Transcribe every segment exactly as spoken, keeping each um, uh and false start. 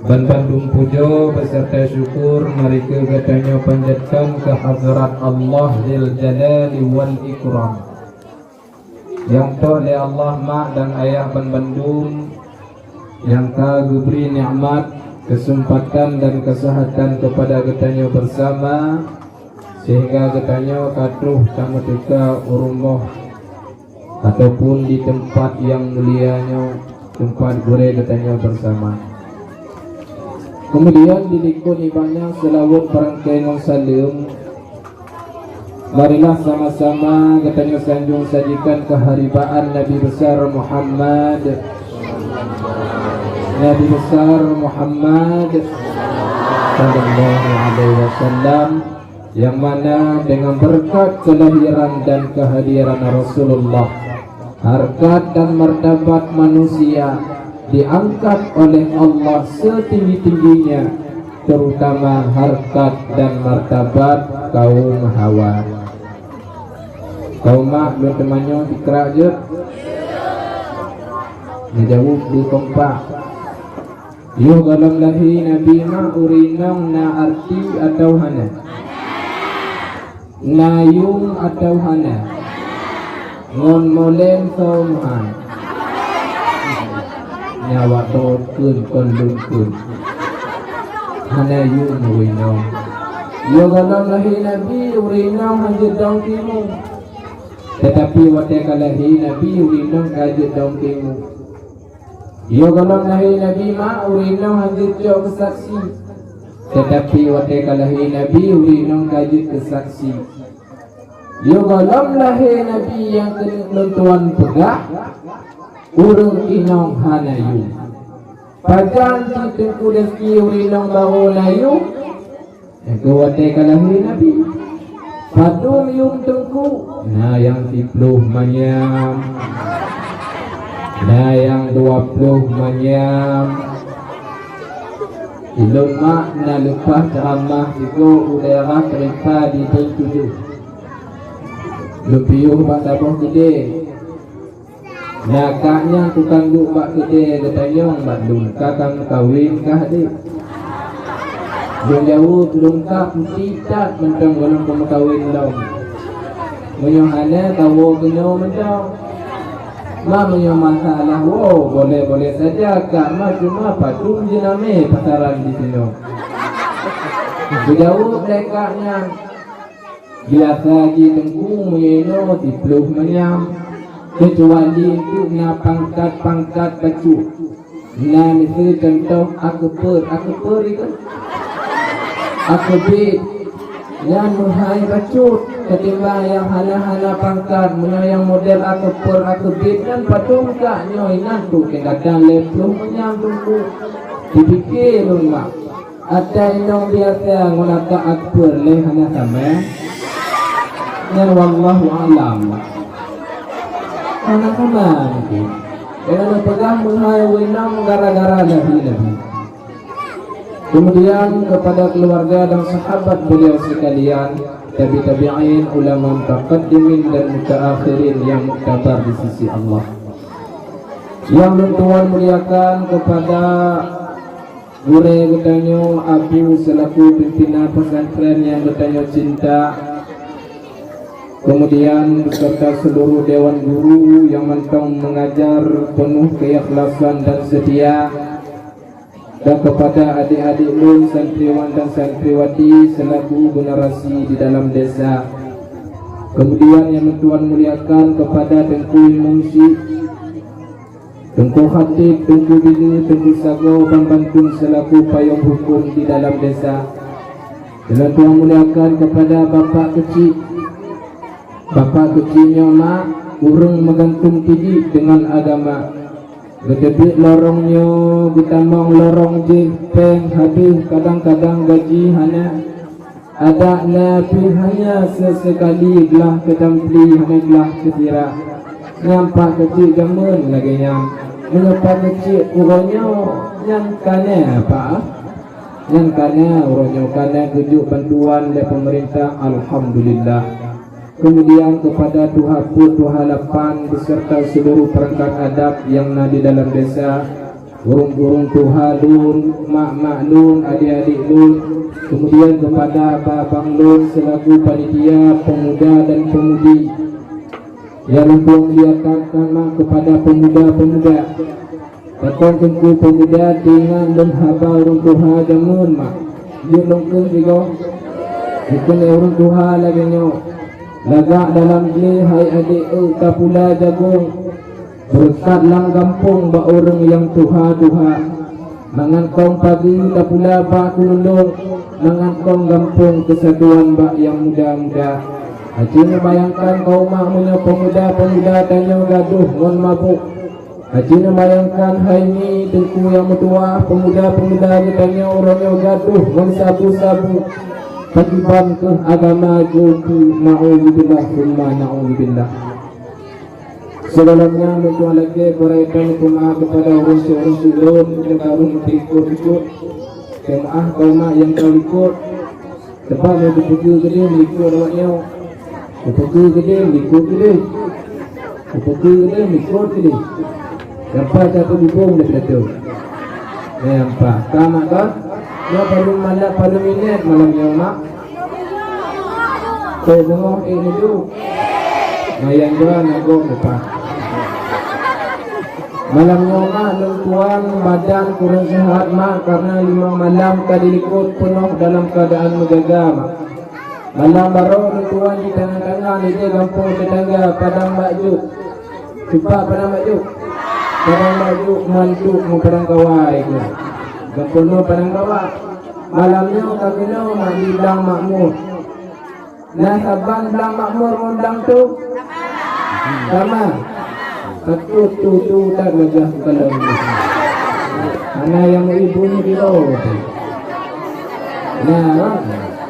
Ban bandum pujoe beserta syukur mari keu geutanyoe panjatkan keu hadrat Allah Dzul Jalali wal Ikram, nyang toh lé Allah mak dan ayah ban bandum, nyang ka geubri nikmat, keuseumpatan dan keuseuhatan keupada geutanyoe beusama, sehingga geutanyoe ka troh tameuteuka u rumoh ataupun di teumpat nyang mulia nyoe, teumpat gurée geutanyoe beusama. Keumudian dilikot nibak nyan seulaweuet barangkai ngon saleuem, marilah sama-sama geutanyoe sanjong sajikan keuharibaan Nabi Besar Muhammad, Nabi Besar Muhammad sallallahu alaihi wasallam, nyang mana dengan berkat kelahiran dan kehadiran Rasulullah, harkat dan martabat manusia diangkat oleh Allah setinggi-tingginya, terutama harkat dan martabat kaum Hawa. Kaum mak lôn teumanyong sikrak jeuet. Neujaweueb dua kompak. Yoh gohlom lahé Nabi mak ureueng inong na arti atawa hana? Na yuem atawa hana? Ngon molén soe meuhai? Nyawa thot kheun kon lôn kheun. Hana yuem ureueng inong. Yoh gohlom lahé Nabi ureueng inong hana jeuet dong timu. Teutapi watée ka lahé Nabi ureueng inong ka jeuet dong timu. Yoh gohlom lahé Nabi mak ureueng inong hana jeuet cok keu saksi. Teutapi watée ka lahé Nabi ureueng inong ka jeuet keu saksi. Yoh gohlom lahé Nabi nyang keuneuk lôn tuan peugah, ureueng inong hana yuem. Pajan cit Teungku Desti ureueng inong barô na yuem? Nyang keu watée ka lahé Nabi. Padum yuem Teungku? Na nyang siploh manyam. Na nyang dua ploh manyam. Ilôn mak na leupah ceuramah sigoe u daerah Keurimpa di Duen Tujoh. Lôn piôh bak saboh keudée. Na kak nyang tukang duek bak keudée geutanyong bak lôn ka ka meukawen kah dek. Lôn jaweueb lôn ka putéh that mantong gohlom ka meukawen lom. Meunyoe hana kawoe keunoe mantong. Ma meunyoe masalah woe boleh-boleh saja kak ma cuma padum jeunamé pasaran disinoe. Geujaweueb lé kak nyan. Biasa jih Teungku meunyoe inoe siploh manyam, keucuali enteuk na pangkat-pangkat bacut. Na miseue cuntoh akeupeue, akeupeue itu? Akeubiet. Nyan meuhai bacut ketimbang nyang hana-hana pangkat. Meunyoe nyang model akeupeue, akeubiet nyan padum kak nyoe inan tu keu datang lhèe ploh manyam Teungku. Dipike lôn mak. Ata inong biasa ngon ata akeupeue lé hana sama? Nyan wallahu a'lam. Hana sama mungkin. Keuneuk peugah meuhai ureueng inong gara-gara Nabi-nabi. Kemudian kepada keluarga dan sahabat beliau sekalian, tabi-tabi'in, ulama mutaqaddimin dan mutaakhirin yang muktabar di sisi Allah. Yang lôn tuan muliakan kepada gurée geutanyoe, Abu selaku pimpinan pesantren nyang geutanyoe cinta, kemudian beserta seluruh dewan guru yang mantong mengajar penuh keikhlasan dan setia, dan kepada adik-adik lôn santriwan dan santriwati selaku generasi di dalam desa. Kemudian yang tuan muliakan kepada Teungku Imum Syik, Teungku Khatib, Teungku Bileue, Teungku Sagoe, ban bantum selaku payong hukum di dalam desa. Lôn tuan muliakan kepada Bapak Keuchik. Bapak Keuchik nyoe mak, ureueng meugantung tiji deungon agama. Geuteubiet lorong nyoe, geutamong lorong jih, péng habéh, kadang-kadang gaji hana. Adak na pih hanya sesekali glah keu tampli hana glah keu sira. Nyan Pak Keuchik jameun lagée nyan. Meunyoe Pak Keuchik uroe nyoe nyan ka na, Pak. Nyan ka na uroe nyoe ka na geujok bantuan lé peumeurintah, alhamdulillah. Kemudian kepada tuha peuet, tuha lapan beserta seluruh perangkat adat yang na di dalam desa, Ureuëng-ureuëng tuha lôn, mak-mak lôn, adik-adik lôn, kemudian kepada abang-abang lôn selaku panitia pemuda dan pemudi nyang lôn muliakan, mak, kepada pemuda-pemuda. Pakon Teungku peumuda teuingat lôn haba ureuëng tuha jameun, mak. Jeuet lôn kheun sigoe. Jikheun lé ureuëng tuha lagée nyoe, lagak dalam glé hai adék eu tapula jagong. Beureukat lam gampông bak ureuëng nyang tuha-tuha. Mangat kong pageue tapula bak keulundong, mangat kong gampông keusatuan bak nyang muda-muda. Aci neubayangkan kawöm mak meunyoe peumuda-peumuda tanyoe gadôh ngon mabök. Aci neubayangkan hai nyoe Teungku nyang meutuwah, peumuda-peumuda geutanyoe uroe nyoe gadôh ngon sabu-sabu. Pakriban keuh agama geuh keu, naudzubillah summa naudzubillah. Sebelumnya, minta lagi berai dan doa kepada orang seorang sulung yang baru ikut-ikut. Jemaah kawöm mak nyang ka likot. Sebab nyang kupeugah geude meulikot awak nyoe. Kupeugah geude meulikot geude. Kupeugah geude meulikot geude. Gampang satu bubong daripada tu. Gampang. Ka mak kon? Nyoe paleng malam, paleng minét malam nyoe, mak. Toh beungoh ék neuduek. Mayan dua nagok mupa. Malam nyoe, mak, lôn tuan badan kurang sehat, mak, karena limong malam ka dilikot peunoh dalam keadaan meugaga, mak. Malam baroe lôn tuan di tangan-tangan ide gampông tetangga Padang Bakjuk. Cupak Padang Bakjuk. Padang Bakjuk mantuk ngon Padang Kawai tu. Gampông nyoe Padang Kawai. Malam nyoe ka keunoe mak di Blang Makmur. Na saban Blang Makmur ngon Blang tu? Sama. Patut tu, tu tak wajah bukan lain. Hana nyang ibu ni di bawah tu. Nah,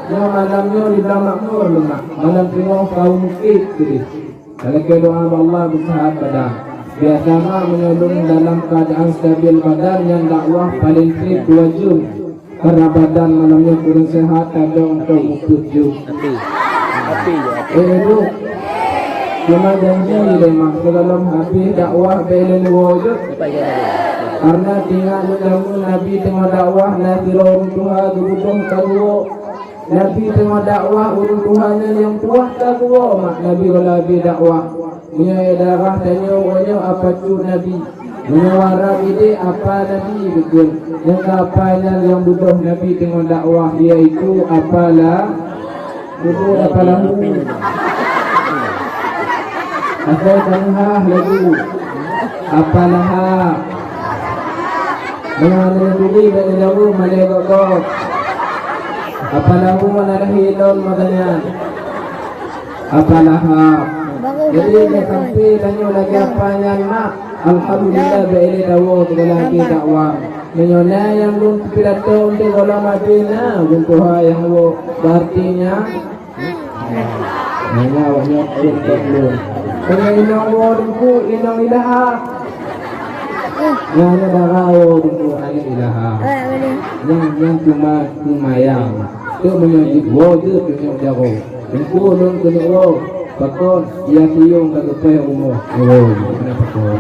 nyoe malam nyoe di Blang Makmur lemak. Malam singoh kaum mukit tu deh. Talakée doa bak Allah beusahat badan. Biasa mak meunyoe lôn dalam keuadaan stabil badan nyang dakwah paleng treb dua jeuem. Karena badan malam nyoe kurang sehat, tadong tong upeuet jeuem. Api. Api je, api. Eh, Ibu. Cuma janji lé mak, sebelum habis dakwah bèk lôn woe jeuet. Apa je? Karena tingat lôn jameun Nabi teungoh dakwah, na sidroe ureueng tuha geubeudôh ka geuwoe. Nabi teungoh dakwah, ureueng tuha nyan nyang tuah ka geuwoe, mak. Nabi goh lheueh habéh dakwah. Meunyoe darah tanyoe, woe nyoe apa cut Nabi. Meunyoe warab idéh, apa Nabi, beutôi. Nyang ka apa nyan nyang beudôh Nabi teungoh dakwah, yaitu apalah, beutôi, apalahu. Asai taneuhah lagu. Apalah. Meunyoe hana tuli bak jaweub malée gob-gob. Apalahu hana lahé lôn masa nyan. Apalah. Jadi, dah sampai tanyoe lagée apa nyan, mak. Alhamdulillah, bèk ilée tawoe, teuma lagée dakwah. Meunyoe na nyang lôn pidato untuk gohlom habéh na, ureueng tuha nyang woe. Berarti nyan, Nyan awak nyoe ureueng tok lôn. Keuneuk inong woe Teungku, inong Ilaha. Nyan dara woe Teungku, aneuk Ilaha. Nyan, nyan cuma seumayang. Tu meunyoe jeuet woe jeuet meunyoe jaroe. Teungku lôn keuneuk woe. Pakon, ya siyong ka geupéh rumoh. Oh, kenapa kau?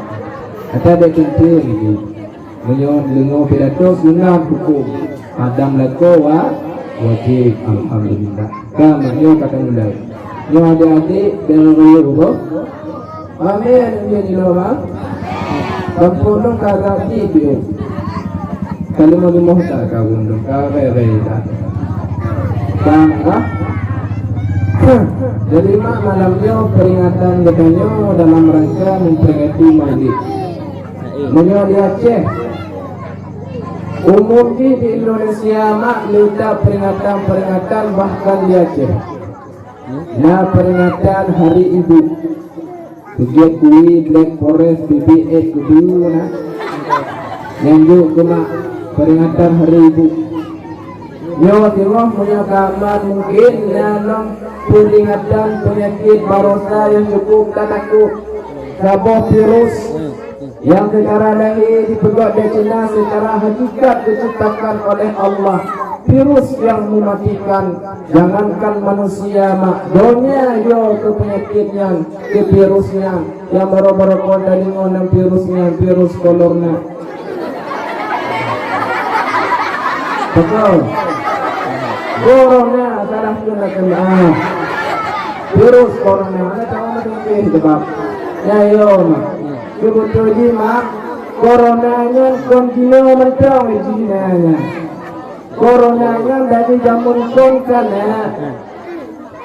Kata dek teuntèe ni. Meunyoe deungoe pidato sunat huköm, padam lakoe wa-, wajéb. Alhamdulillah. Ka mak nyoe ka tamulai. Nyoe adék-adék bèk reuloh boh. Amin. Amin ya Allah. Kampung dong ka gaki piye. Ka lima-lima ta ka wundong ka rere ta. Bangga. Jadi mak malam nyoe peringatan geutanyoe dalam rangka memperingati Maulid. Meunyoe di Aceh, umum jih di Indonesia mak leuta peringatan-peringatan bahkan di Aceh. Na peringatan Hari Ibu. Peugét kui Black Forest B B S kedua na. Nyan jok keumak peringatan Hari Ibu. Nyoe teungoh meunyoe ka aman mungken na lom peringatan peunyakét barosa nyang cukup tatakot. Saboh virus nyang seucara lahé dipeugét di Cina, seucara hakikat diciptakan oleh Allah. Virus nyang mematikan, jangankan manusia mak, donya yo keu peunyakét nyan, keu virus nyan. Nyang baroe-baroe kon tadeungoe nan virus nyan, virus corona. Betul. Corona salah kena kena. Virus corona ada tahu macam tu sebab. Ya yo. Cuba tu ji mak. Corona nyan kon Cina mentang Cina nyan. Corona nyan dari zaman kon kana.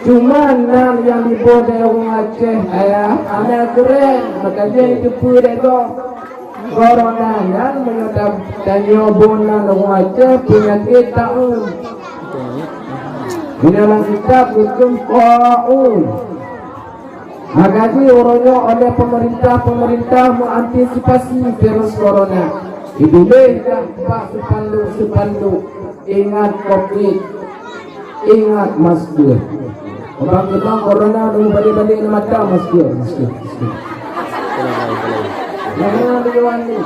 Cuma nan nyang diboh lé ureuëng Aceh ayah, hana keuren, maka jih teupeu lé gob. Corona nyan meunyoe ta-, tanyoe boh nan ureuëng Aceh peunyakét taun. Meunyoe lam kitab geukheun taun. Maka jih uroe nyoe oleh pemerintah-pemerintah mengantisipasi virus corona. Dituléh dah bak spanduk-spanduk, "Ingat covid, ingat masker." Abang keunong corona, nunggu balik-balik ni mata masker, masker, masker. Jangan diwan ni.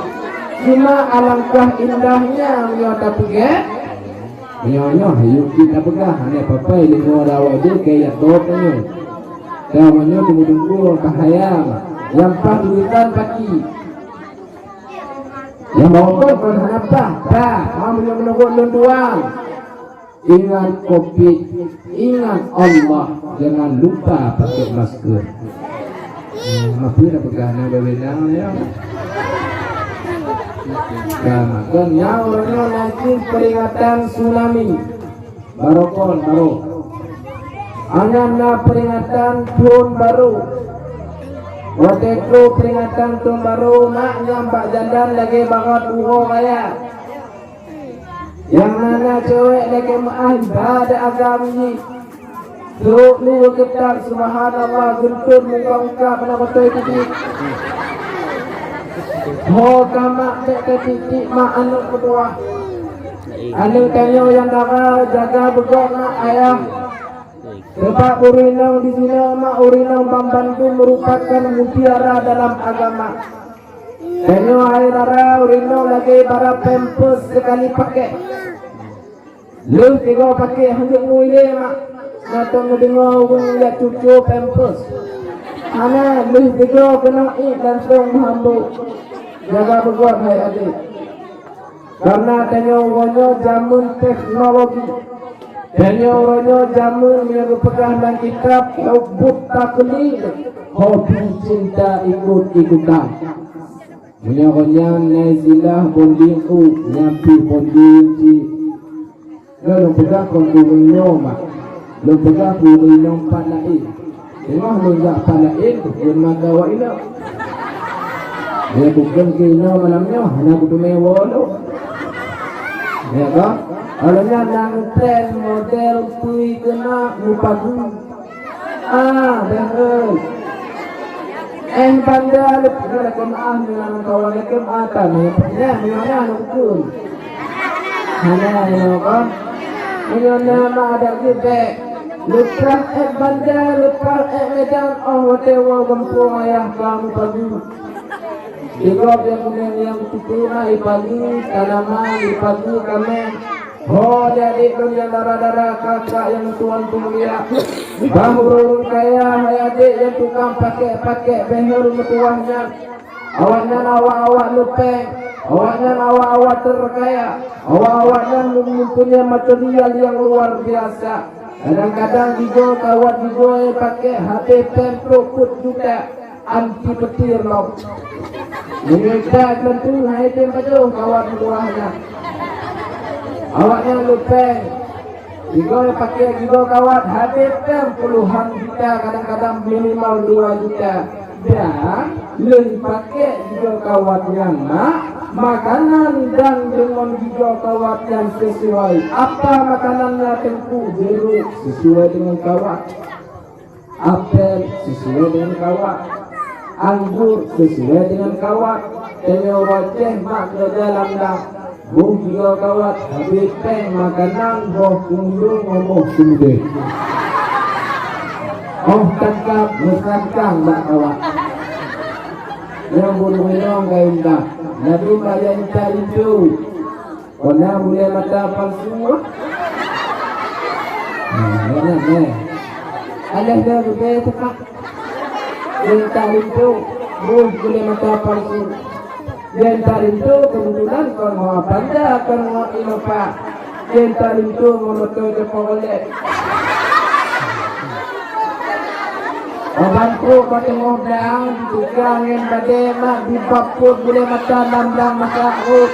Cuma alangkah indahnya meunyoe tapeugah, meunyoe nyoe hayeu kita peugah, hana papai lé nyoe awak deh kaya dot nyoe. Dan meunyoe tunggu-tunggu bahaya, yang pah duitan paki. Yang mongkot kon hana pah, pah, ha meunyoe meunurot lôn tuan. Ingat covid, ingat Allah, jangan lupa pakai masker. Hmm, apa nak pegang nak berbenang ya? Nah, kon nyang uroe nyoe nanti peringatan tsunami. Barokon, barok. Anyan na peringatan thon barô. Watée troh peringatan thon barô, mak nyang bak jalan lagée barat uroe raya. Nyang na, na cewek lagée meu'ah ibadat agam jih. Trok lu geutak, subhanallah, guntur muka-muka peunabatoi titik. Ho kamak bék tatitik mak aneuëk meutuwah. Aneuëk tanyoe nyang dara jaga beugok mak ayah. Sebab ureuëng inong di sinoe mak ureuëng inong banmandum merupakan mutiara dalam agama. Tanyoe hai dara ureuëng inong lagée bara pampers sekali pakai. Lheueh tiga pakai hanjeuet ngui lé mak. Na teumeudeunoe ureuëng jak cucu pampers. Hana lheueh tiga keunoe ié langsong meuhambôk. Jaga beugok hai adék. Karena tanyoe uroe nyoe jameun teknologi. Tanyoe uroe nyoe jameun nyang geupeugah lam kitab hubbut taklid, hobi cinta ikut-ikutan. Meunyoe nyan na istilah bonding u, nyan pih bonding cit. Nyoe lôn peugah kon keu ureuëng inong mak. Lôn peugah keu ureuëng inong pat laén. Teungoh lôn jak pat laén, kukheun mata awak inong. Lé kukheun keu inong malam nyoe, hana kuteumé woe lôn. Ya kan? Awak nyan na ngetren model pui keunak mupadu. Ah, dah, eh. Eh, banda leupah, leupah maaf, nyoe lam kawan leupah maaf, tan, ya, ya, nyoe na lungkun. Hana, ya, kan? Nyoe nama ada geude. Leupah, eh, banda leupah, eh, medan, oh, watée woe gampông ayah kamu pagi. Di gob nyang kuning nyang tutoe na ipagi tanaman, ipagi kaméng. Ho, adék-adék lôn nyang dara-dara, kakak nyang tuan peumulia. Bah ureuëng kaya, hai adék nyang tukang pakek-pakek behel meutuwah nyan. Awaknyan awak-awak leupeng, awaknyan awak-awak teukaya, awak-awaknyan mempunyai material nyang luar biasa. Kadang-kadang gigoe kawat gigoe pakek habéh péng ploh peuet juta. Anti petir lom. Meunyoe that tentu hai tem pajoh kawat meutuwah nyan. Awaknyan leupeng. Gigoe pakek gigoe kawat habéh péng puluhan juta, kadang-kadang minimal dua juta. Dan lheueh pakek gigoe kawat nyan mak, makanan dan deungon gigoe kawat nyan sesuai. Apa makanannya Teungku? Jeruk sesuai dengan kawat. Apel sesuai dengan kawat. Anggur sesuai dengan kawat. Tanyoe roceh mak keureuja lam dang. Boh gigoe kawat habéh péng makanan boh kundong ngon boh keumudeh. Oh tangkap meusangkang bak kawat. Nyang bunoe inong ka intat. Ladôm bak intat linto. Kona bulée mata palsu. Nah, nah, nah. Alah dah geude tepak. Intat linto, boh bulée mata palsu. Intat linto kebetulan kon ngon Avanda, kon ngon Innova. Cinta linto ngon moto Chevrolet. Abang trok bak teungoh blang, dibuka ngon badée mak, dibapot bulée mata lam blang masa rot.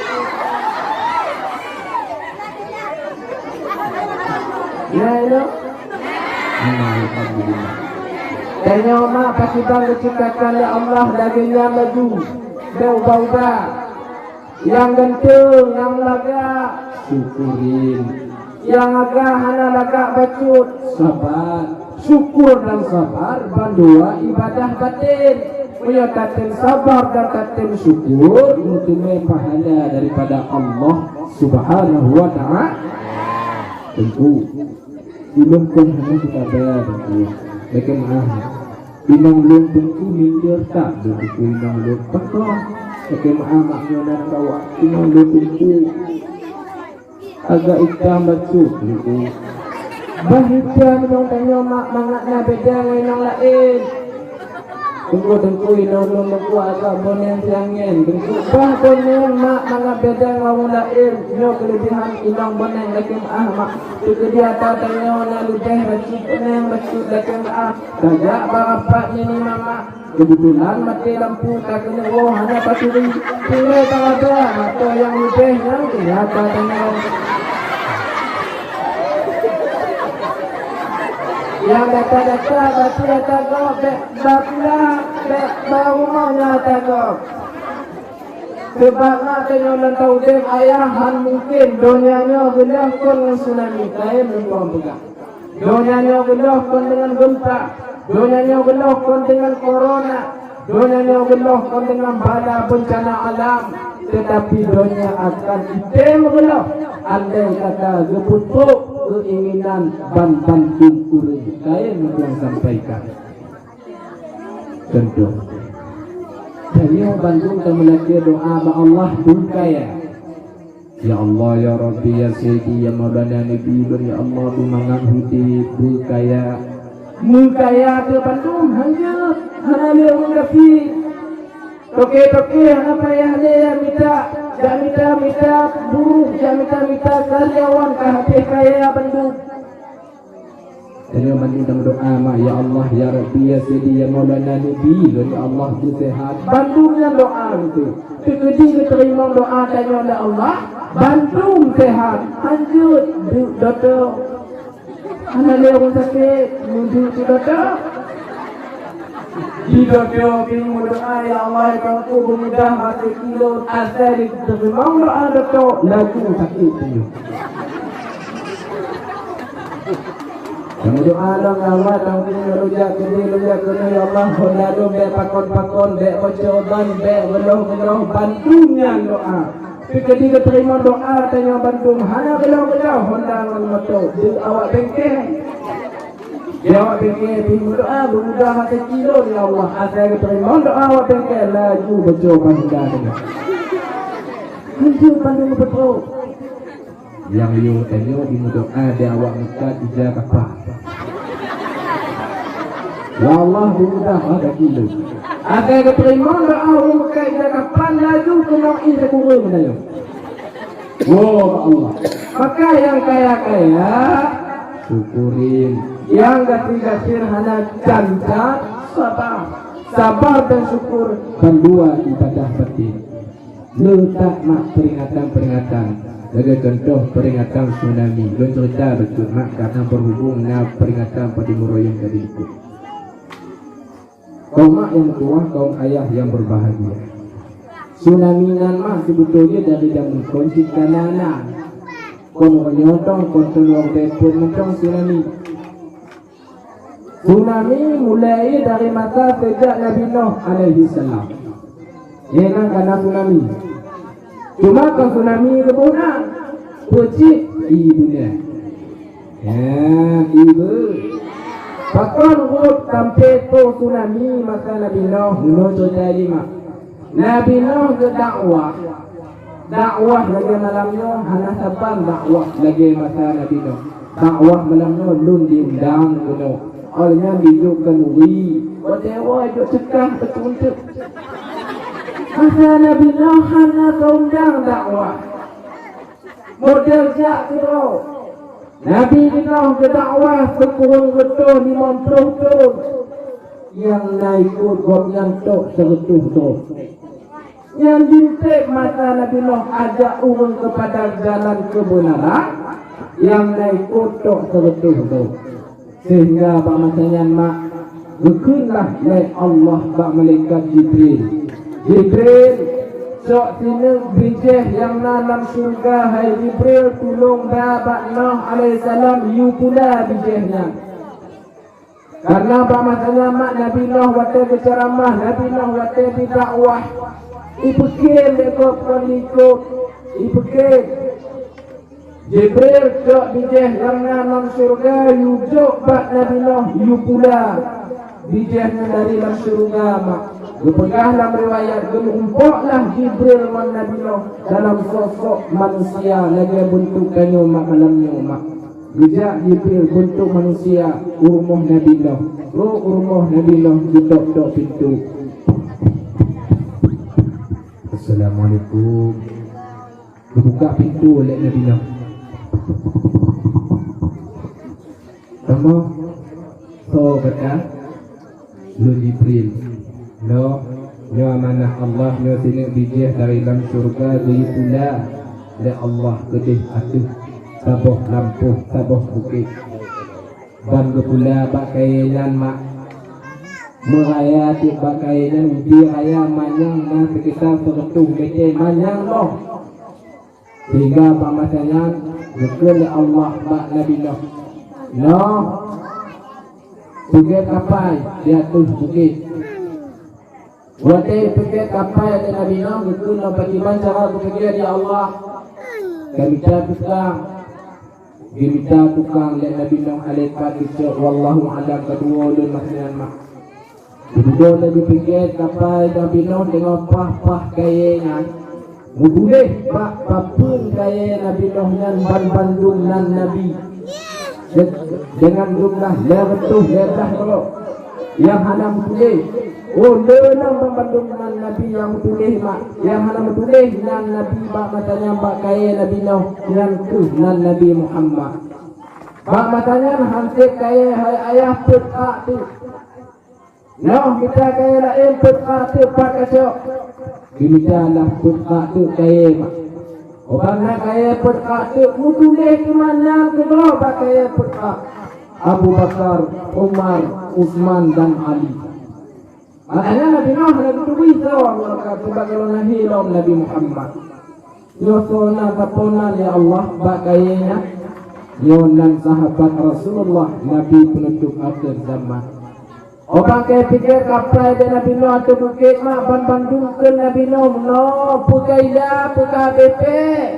Ya, ya. Alhamdulillah. Tanyoe mak pakriban geuciptakan lé Allah lagée nyan laju. Beu ubah-ubah. Nyang ganteng, nyang lagak, syukurin. Nyang lagak hana lagak bacut, sabar. Syukur dan sabar bandua ibadah batin. Meunyoe tatem sabar dan tatem syukur, meuteumé pahala daripada Allah Subhanahu wa Ta'ala. Teungku, ulôn kon hana teutabé, Teungku. Lakée meu'ah. Inong lôn Teungku minder that lôn Teungku inong lôn. Pakon? Lakée meu'ah mak nyoe nan kawak inong lôn Teungku. Agak itam bacut Teungku. Bah itam inong tanyoe mak mangat na beda ngon inong laén. Teungku, Teungku, inong lôn Teungku agak boneng siangén Teungku. Bah boneng mak mangat beda ngon ureueng laén. Nyoe keulebihan inong boneng lakée meu'ah mak. Teukeudi ata tanyoe na leubeh bacut boneng bacut lakée meu'ah. Tajak bak rapat nini mamak, keubeutulan maté lampu, takeuneuk woe hana paturi. Tinggai taraba mata nyang leubeh nyang keunyata tanyoe. Nyang data-data batu ata gob, bék bapula, bék bak rumoh nyang ata gob. Sabab na tanyoe lam udeb ayah han mungken donya nyoe geulheueh kon ngon tsunami, kayém lôn peugah. Donya nyoe geulheueh kon deungon gempa, donya nyoe geulheueh kon deungon corona, donya nyoe geulheueh kon deungon bala beuncana alam, teutapi donya akan item geulheueh andai kata geupeutrok keuinginan ban bandum ureuëng. Kayém lôn sampaikan. Contoh, tanyoe bandum tameulakée doa bak Allah beukaya. Ya Allah, ya Rabbi, ya Sayyidi, ya Maulana Nabi lôn, ya Allah, beumangat udeb beukaya. Meukaya teuh bandum hanjeuet, hana lé ureuëng gasien. Toke-toke hana payah lé jak mita, jak mita-mita buruh, jak mita-mita karyawan ka habéh kaya bandum. Tanyoe bandum tameudoa mak, ya Allah, ya Rabbi, ya Sayyidi, ya Maulana Nabi lôn, ya Allah, beuseuhat. Bandum nyan doa beutôi. Teukeudi geuteurimong doa tanyoe lé Allah, bandum seuhat. Hanjeuet duek doto. Hana lé ureuëng sakét, meunduek di doto. Di doto pih meudoa, ya Allah, ya Tuhanku, beumudah hati ulôn, asai geuteurimong doa doto, laju sakét tanyoe. Tameudoa lom, ya Allah, tanggong lôn jak keudeh, lôn jak keunoe, ya Allah, honda lôn bék pakon-pakon, bék boco ban, bék geuloh-geuloh, bandum nyan doa. Teukeudi geuteurimong doa tanyoe bandum, hana geuloh-geuloh honda ngon moto, di awak bengke. Di awak bengke pih meudoa, beumudah hati ulôn, ya Allah, asai geuteurimong doa awak bengke, laju boco ban honda tanyoe. Hanjeuet bandum beutôi. Nyang yue tanyoe jimeudoa di awak meukat ija kapan. Ya Allah, beumudah hati ulôn. Asai geuteurimong doa ureuëng meukat ija kapan, laju keunoe ié sikureueng tanyoe. Woe bak Allah. Maka nyang kaya-kaya, syukurin. Nyang gasien-gasien hana can-can, sabar. Sabar dan syukur bandua ibadah batin. Le that mak peuringatan-peuringatan, lagée contoh peuringatan tsunami. Lôn ceurita bacut mak, karna beuhubong na peuringatan padum uroe nyang ka dilikot. Kaum mak nyang meutuwah, kaum ayah nyang beubahgia. Tsunami nyan mak seubeutôi jih dari jameun kon cit ka na, kon uroe nyoe tong, kon teungoh beuphon mantong tsunami. Tsunami mulai dari masa seujak Nabi Nuh alaihissalam. Inan ka na tsunami. Cuma kon tsunami leubeh na, peucit ié bunoe. Ya, ié bu. Pakon rot sampoe po tsunami masa Nabi Nuh, meunoe ceurita lima. Nabi Nuh geudakwah. Dakwah lagée malam nyoe hana saban dakwah lagée masa Nabi Nuh. Dakwah malam nyoe lôn diundang keunoe. Óh lheueh nyan dijok khanuri, watée woe jok ceukah beuteunteuek. Masa Nabi Nuh hana geuundang dakwah. Model jak keudroe. Nabi jinoe geudakwah sikureueng reutôh limong ploh thon. Nyang na ikot gobnyan tok sireutôh droe. Nyang jitem masa Nabi Nuh ajak ureuëng keupada jalan keubeunaran, nyang na ikot tok sireutôh droe. Sehingga bak masa nyan mak, geukheunlah lé Allah bak malaikat Jibril, "Jibril, sok sineuk bijéh nyang na lam syeuruga, hai Jibril, tulông ba bak Nuh alaihissalam yue pula bijéh nyan." Karena bak masa nyan mak Nabi Nuh watée geuceuramah, Nabi Nuh watée geudakwah, ipeukhém lé gob kon likot, ipeukhém. Jibril cok bijéh nyang na lam syeuruga yue jok bak Nabi Nuh yue pula. Bijéh nyan dari lam syeuruga mak. Geupeugah lam riwayat, geumeuumpoklah Jibril ngon Nabi Nuh dalam sosok manusia lagée beuntuk tanyoe mak malam nyoe mak. Geujak Jibril beuntuk manusia u rumoh Nabi Nuh. Trok u rumoh Nabi Nuh, geutôk-tôk pintoe. "Assalamualaikum." Geubuka pintoe lé Nabi Nuh. "Kamoe soe gata?" "Lôn Jibril." "Noh, nyoe amanah Allah, nyoe sineuk bijéh dari lam syeuruga geuyue pula lé Allah keudeh ateueh saboh lampôh, saboh bukét. Ban geupula bak kayée nyan mak. Meuraya tieb bak kayée nyan, ubi raya manyang na seukitar sireutôh mètè manyang boh." Sehingga bak masa nyan geukheun lé Allah bak Nabi Nuh, "Noh, peugét kapai di ateueh bukét." Watée peugét kapai lé Nabi Nuh, geukheun lom pakriban cara geupeugét, "Ya Allah, ka mita tukang." Geumita tukang lé Nabi Nuh alaihi salatu wassalam, wallahu a'lam, ka tuwoe lôn masa nyan mak. Geududoe laju peugét kapai Nabi Nuh deungon paih-paih kayée nyan. Meutuléh bak papeuen kayée Nabi Nuh nyan ban bandum nan nabi. De-, deungon jumlah lhée reutôh lhée blaih droe. Nyang hana meutuléh. Oh, le nan ban bandum nan nabi nyang meutuléh mak. Nyang hana meutuléh nan nabi bak masa nyan bak kayée Nabi Nuh, nyan kheueh nan Nabi Muhammad. Bak masa nyan han sép kayée hai ayah peuet krak teuk. Noh mita kayée laén peuet krak teuk pat kacok. Geumita lah peuet krak teuk kayée mak. Óh ban na kayée peuet krak teuk, meutuléh teuma nan keudroe bak kayée peuet krak, Abu Bakar, Umar, Utsman dan Ali. Makanya Nabi Nuh hana geuturi soe, maka teuba golom lahé lom Nabi Muhammad. Nyoe soe nan, sapeue nan, ya Allah, bak kayée nyan? Nyoe nan sahabat Rasulullah, Nabi peunutôp akhé zaman. Óh ban kayée peugét kapai lé Nabi Nuh ateueh bukét mak, ban bandum kheun Nabi Nuh, "Noh, peu ka ila, peu ka habéh péng,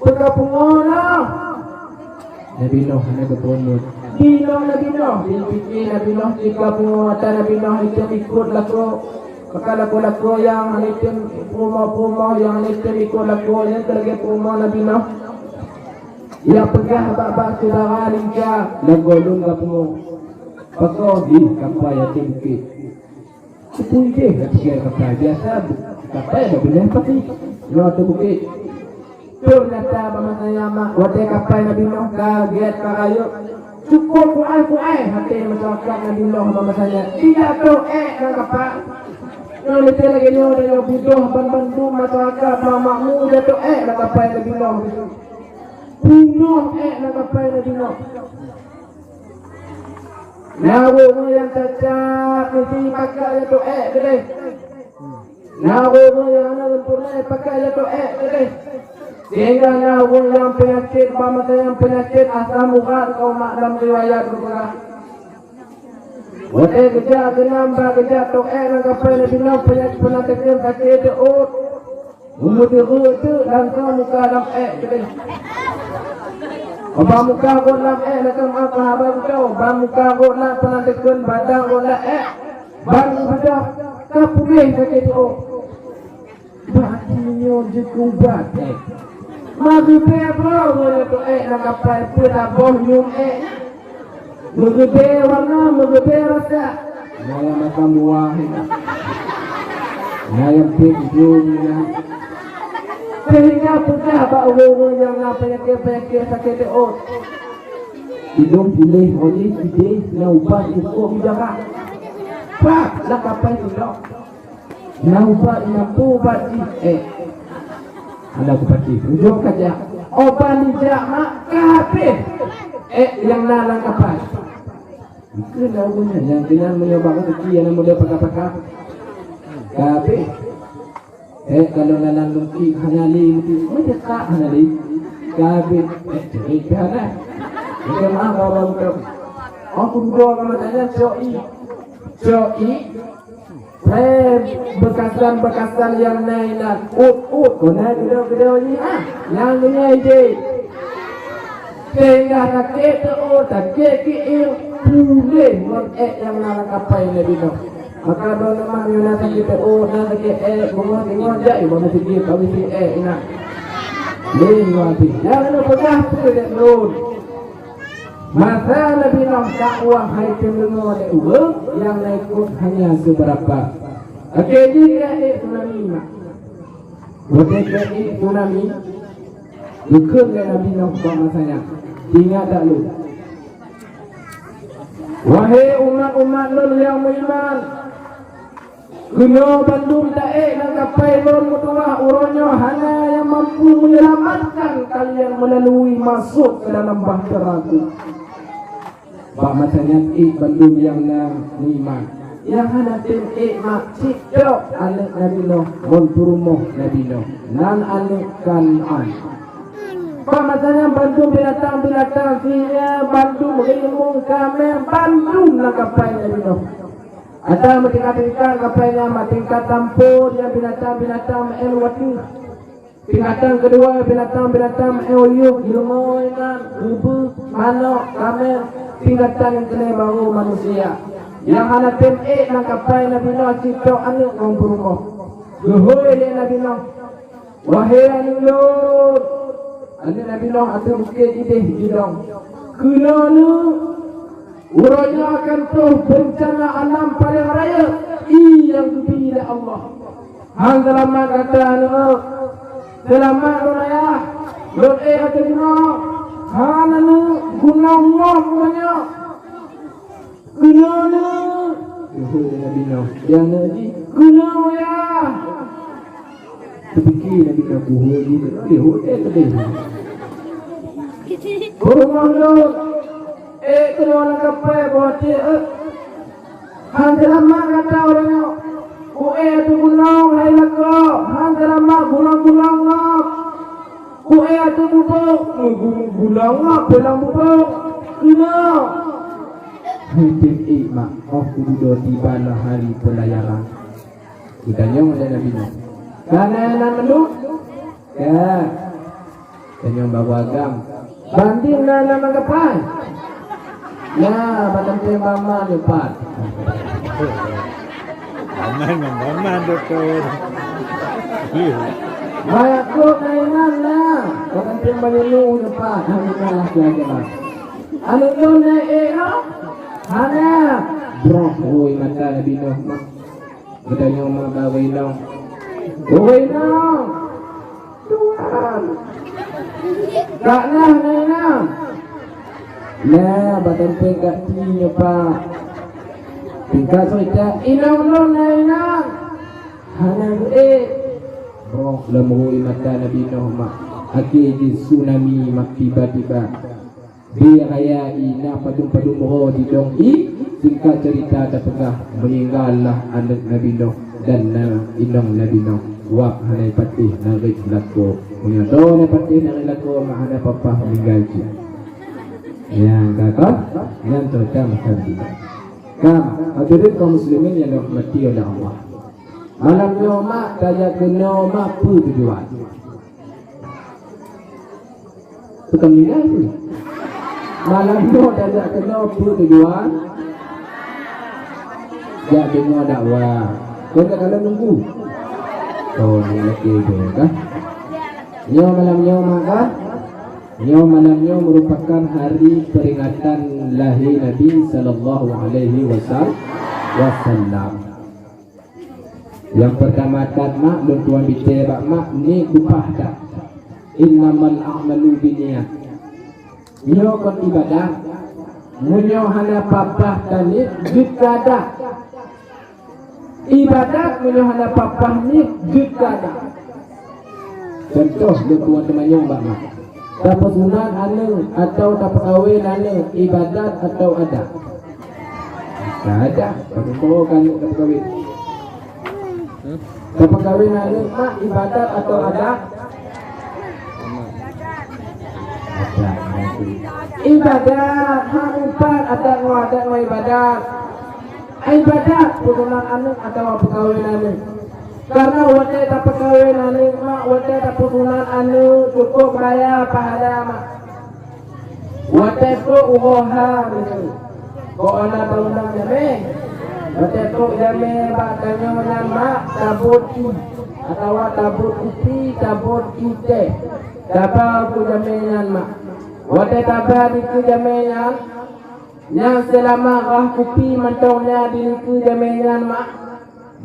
peu ka pungo noh." Nabi Nuh hana geupeurunoe. Di Nuh Nabi Nuh, di pike Nabi Nuh, di ka pungo ata Nabi Nuh, item ikot lakoe. Maka lakoe-lakoe nyang hana item, peurumoh-peurumoh nyang hana item ikot lakoe, nyan keuh lagée peurumoh Nabi Nuh. Nyang peugah bak-bak syedara lingka, lagoe lôn ka pungo. Pakon jih kapai ateueh bukét. Sipui jih ka tinggai kapai biasa, kapai bak binéh pati. Nyoe ateueh bukét. Ternyata bak masa nyan mak, watée kapai Nabi Nuh ka gét ka rayeuk. Cukôp kuai-kuai até masyarakat Nabi Nuh bak masa nyan. Tidak tôh ék lam kapai. Nyoe lagée nyoe, dan nyoe budoh ban bandum masyarakat mak makmu jatuh ék lam kapai Nabi Nuh. Bunoh ék lam kapai Nabi Nuh. Na ureuëng nyang cacat meusti pakai jatuh ék keudeh. Na ureuëng nyang hana sempurna pakai jatuh ék keudeh. Sehingga na ureuëng nyang peunyakét, bak masa nyang peunyakét asam urat, kaum mak, lam riwayat geupeugah. Watée geujak keunan bak geujak toh ék lam kapai Nabi Nuh, peunyakét peunateukon sakét teuôt. Meumeuteureuek teuk langsong muka lam ék keudeh. Bak muka rot lam ék, lakée meu'ah keu haba geutanyoe, bak muka rot lam peunateukon badan rot lam ék, ban geubeudôh ka puléh sakét teuôt. Bak nyoe jeuet keu ubat ék. Meuribée droe ureuëng nyang toh ék lam kapai, peue saboh nyoe ék. Meuribée warna, meuribée rasa. Nyang macam buah. Nyang pik jum. Sehingga peugah bak ureuëng-ureuëng nyang na peunyakét-peunyakét sakét teuôt, idong puléh oleh idéh nyang ubat cukôp mujarab. Pat lam kapai teuôt. Na ubat nyang ubat jih, eh. Ada kupatéh. Ujong kajak. Obat dijak mak ka habéh. Eh, nyang na lam kapai. Keu na ubat nyang keunyan meunyoe bak rezeki nyang model paka-paka. Ka habéh. Eh, kalau lalan lungki hana lé meuti, meucekak hana lé. Ka habéh. Eh, ceurik pih hana. Minta maaf, orang bukan. Oh, kududoe ka mata nyan, cok i. Cok i. Prem beukasan-beukasan nyang na inan, ut-ut, kona geudoe-geudoe nyan, ah, nyang geunyai jih. Sehingga sakét teuôt, sakét kiék, puléh ngon ék nyang na lam kapai Nabi Nuh. Maka droeneuh mah meunyoe na sakét teuôt, na sakét ék, beungoh-beungoh jak i bak meuseujid, bak meuseujid ék inan. Lé nyoe abéh. Nyang neupeugah peue lé lôn. Masa Nabi Nuh dakwah hai teudeungoe lé ureuëng nyang na ikot hanya seubeurapa. Akhé jih ka ék tsunami mak. Watée ka ék tsunami, geukheun lé Nabi Nuh bak masa nyan, "Ingat dak lôn, wahé umat-umat lôn nyang meuiman! Keunoe bandum taék lam kapai lôn meutuwah, uroe nyoe hana nyang mampu menyelamatkan kalian melalui masuk ke dalam bahtera Ku." Bak masa nyan ék bandum nyang na meuiman. Nyang hana tem ék mak cit tok aneuëk Nabi Nuh ngon peurumoh Nabi Nuh, nan aneuëk Kan'an. Bak masa nyan bandum binatang-binatang, singa, bandum rimong, kamé, bandum lam kapai Nabi Nuh. Ata meutingkat-tingkat kapai nyan, mak tingkat tampon nyang binatang-binatang meu'en watèe. Tingkatan keudua binatang-binatang meu'en uyueh, jeumeue nyan, reubeuh, manok, kamé. Tingkatan nyang keulhèe barô manusia. Nyang hana tem ék lam kapai Nabi Nuh cit tok aneuëk ngon peurumoh. Geuhôi lé Nabi Nuh, "Wahé aneuëk lôn!" Aneuëk Nabi Nuh ateueh bukét idéh jidong. Keunoe neuh, uroe nyoe akan troh beuncana alam paleng rayeuk, ie nyang geubi lé Allah. Han seulamat gata aneuëk. Seulamat lôn ayah. Lôn ék ateueh gunong. Han aneuëk, gunong ngon meunyoe. Keunoe neuh. Geuhôi lé Nabi Nuh. Di aneuëk jih, "Keunoe, yah." Teupike Nabi Nuh geuhôi jih, geuhôi ék keudéh. Peurumoh lôn, ék keunoe lam kapai boh tiek, ék. Han seulamat gata uroe nyoe. Kuék ateueh gunong hai lakoe, han seulamat gunong-gunong ngon. Kuék ateueh bubôk, gunong ngon peulang bubôk. Keunoe. Hai tem ék mak, 'oh kududoe tiba lam hari peulayaran. Geutanyong lé Nabi Nuh, "Ka na nan mandum?" "Ka." Tanyong bak ureuëng agam, "Bandum na nan manggapai?" "Na, bak teuntèe Baman nyoe pat." Baman ngon Baman, Dokto. "Bayak kok na inan na, bak teuntèe Banyuenu nyoe pat." Alhamdulillah, ya Allah. "Aneuëk lôn na ék nyoe?" "Hana." Broh rhoi mata Nabi Nuh mak. Geutanyong ma bak ureuëng inong, "Ureuëng inong, tuan, ka na na inong?" "Na, bak sampéng kaki nyoe pat." Tingkat soe cak, "Inong lôn na inong." "Hana geuék." Broh lam rhoi mata Nabi Nuh mak. Akhé jih tsunami mak tiba-tiba. Di raya i na padum-padum uroe jidong i, singkat cerita tapeugah, meuninggai lah aneuëk Nabi Nuh dan na inong Nabi Nuh. Wab hana patéh narit lakoe. Meunyoe droe na patéh narit lakoe, mak hana papah meuninggai cit. Nyang ka kon, nyan cerita masa Nabi Nuh. Ka, hadirin kaum muslimin yang dirahmati oleh Allah. Malam nyoe mak tajak keunoe mak peue tujuan? Tukang nilai tu. Malam nyoe tajak keunoe peue tujuan? Jak deungoe dakwah. Kau tak kalau nunggu. Oh, ni lagi tu kan. Nyoe malam nyoe mak kan? Nyoe malam nyoe merupakan hari peringatan lahir Nabi sallallahu alaihi wasal-, wasallam. Nyang peurtama that mak, lôn tuan bicée bak mak, niet upah that. Innamal a'malu binniyat. Nyoe kon ibadat. Meunyoe hana papah taniet, jeuet keu adat. Ibadat meunyoe hana papah niet, jeuet keu adat. Contoh, lôn tuan teumanyong bak mak. Tapeusunat aneuk atawa tapeukawen aneuk, ibadat atawa adat? Adat. Padum boh ka aneuk tapeukawen? Tapeukawen aneuk mak, ibadat atawa adat? Adat. Ibadat. Hana pat adat ngon, adat ngon ibadat. Ibadat peusunat aneuk atawa peukawen aneuk. Karena watée tapeukawen aneuk mak, watée tapeusunat aneuk, cukup raya pahala mak. Watée trok uroe ha nyoe, kok hana taundang jamé. Watée trok jamé bak tanyoe nyan mak, tabot ié atawa tabot kupi, tabot ié teh. Taba keu jamé nyan mak. Watée taba dikeue jamé nyan, nyang seulama rhah kupi mantong na di dikeue jamé nyan mak.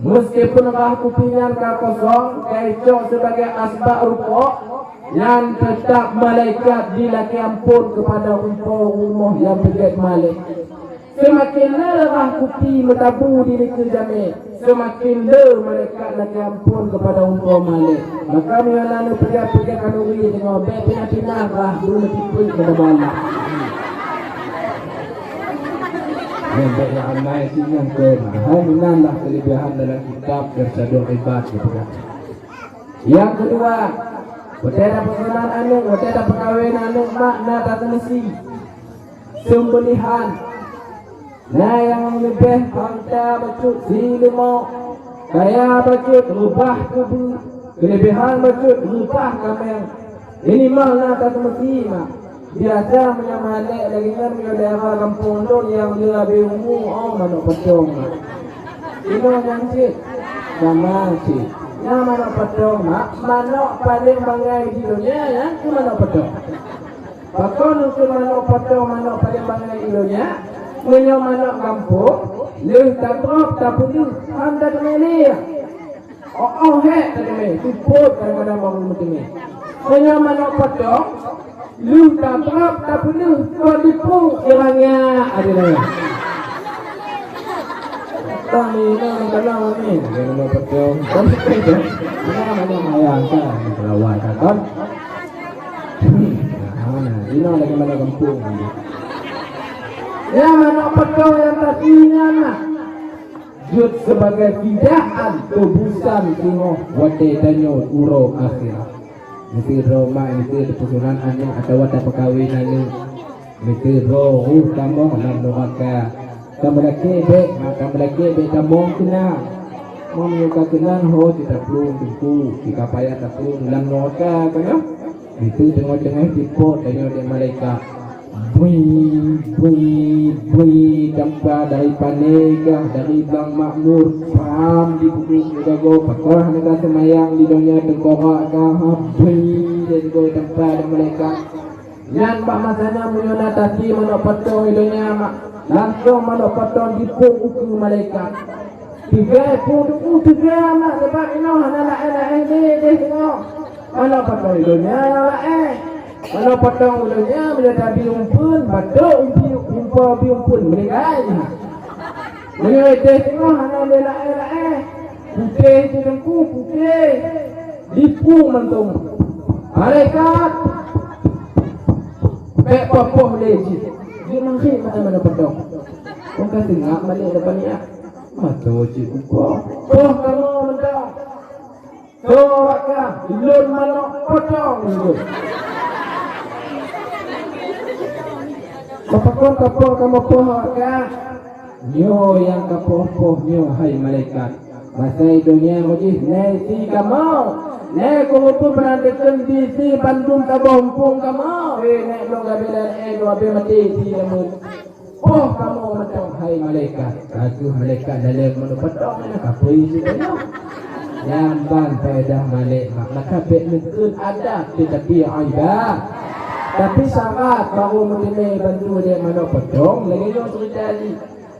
Meuskipun rhah kupi nyan ka kosong, ka icok sibagoe asbak rupok, nyan teutab malaikat jilakée amphon keupada umpok rumoh nyang peugét malée. Seumaken le rhah kupi meutabu di dikeue jamé, seumaken le malaikat lakée amphon keupada umpok malée. Maka meunyoe na neupeugah-peugah khanuri deungoe, bék pinah-pinah rhah, beumeutipék keupada Allah. Nyan bék nyang amai cit nyan kon. Hai meunan lah keuleubehan dalam kitab Irsyadul Ibad geupeugah. Nyang keudua, watée tapeusunat aneuk, watée tapeukawen aneuk mak na tateumeusi. Seumbeulihan. Na nyang leubeh hareuta bacut sileumok, kaya bacut reubah keubeue, keuleubehan bacut reubah kaméng. Minimal na tateumeusi mak. Biasa meunyoe malée lagée nyan meunyoe daerah gampông lôn nyang le abée umu, oh, manok potong mak. Inoe nyan cit, sama cit. Nyan manok potong mak, manok paleng bangai di donya nyan keuh manok potong. Pakon keuh manok potong manok paleng bangai di donya? Meunyoe manok gampông, lheueh tatrok tapeuleueh, han tateumé lé. Oh, oh, hék tateumé, seupôt kadang-kadang bangun meuteumé. Meunyoe manok potong, lheueh tatrok tapeuleueh, kon dipeuek ureueng nyan adoe. Kami ni, kalau ni, manok potong, kan? Mana, mana mayang kan? Kalau awak kan? Hmm, nah, inoe lagée manok gampông. Nyan manok potong nyang tateumé nyan nah. Jeuet sibagoe fidaan teubusan teungoh watée tanyoe uroe akhirat. Miseue droe mak, miseue tapeusunat aneuk atawa tapeukawen aneuk. Miseue droe roh tamong lam nuraka. Tameulakée bék, mak, tameulakée bék tamong keunan. Meunyoe ka keunan ho cit taplueng teungku, cit ka payah taplueng lam nuraka, ka nyoe. Miseue teungoh-teungoh jipot tanyoe lé malaikat. Bui, bui, bui, tampa dari pané kah, dari blang makmur, pam dipeuduek di gagoe, pakon hana ka seumayang di donya teungkorak kah, ha, bui, dan goe tampa dari malaikat. Nyan bak masa nyan meunyoe na tasi manok potong di donya mak, langsong manok potong jipeuek ukeue malaikat. Teuga pun, uh, teuga mak, sabab inoe hana laén-laén deh, deh teuga. Manok potong di donya nyang laén. Manok potong di donya, bila tabi umpeuen, batok umpi, umpa bi umpeuen, meuninggai nyan. Meunyoe deh teungoh hana lé laén-laén. Putéh cit teungku, putéh. Dipu mantong. Malaikat. Bék poh-poh lé jih. Jih mangkrik mata manok potong. Kong ka seungab malée dapat niat. Mata cit upa. Poh kamoe mantong. Soe awak kah? Lôn manok potong lôn. Pakon kapoh kamoe poh awak kah? Nyoe nyang kapoh-poh nyoe, hai malaikat. Masa i donya nyoe jih, na isi kamoe. Na kumpul peunan teukeun bisi bandum saboh umpung kamoe. Weh, na lôn gabe laén, eh, lôn gabe maté isi kamoe. Poh kamoe mantong, hai malaikat. Ka kheueh malaikat laleng manok potong, na kapeue isi tanyoe. Nyan ban faedah malée mak, maka bék neukheun adat, teutapi ibadat. Tapi syarat baru meuteumé bantu lé manok potong, lagée nyoe ceurita jih.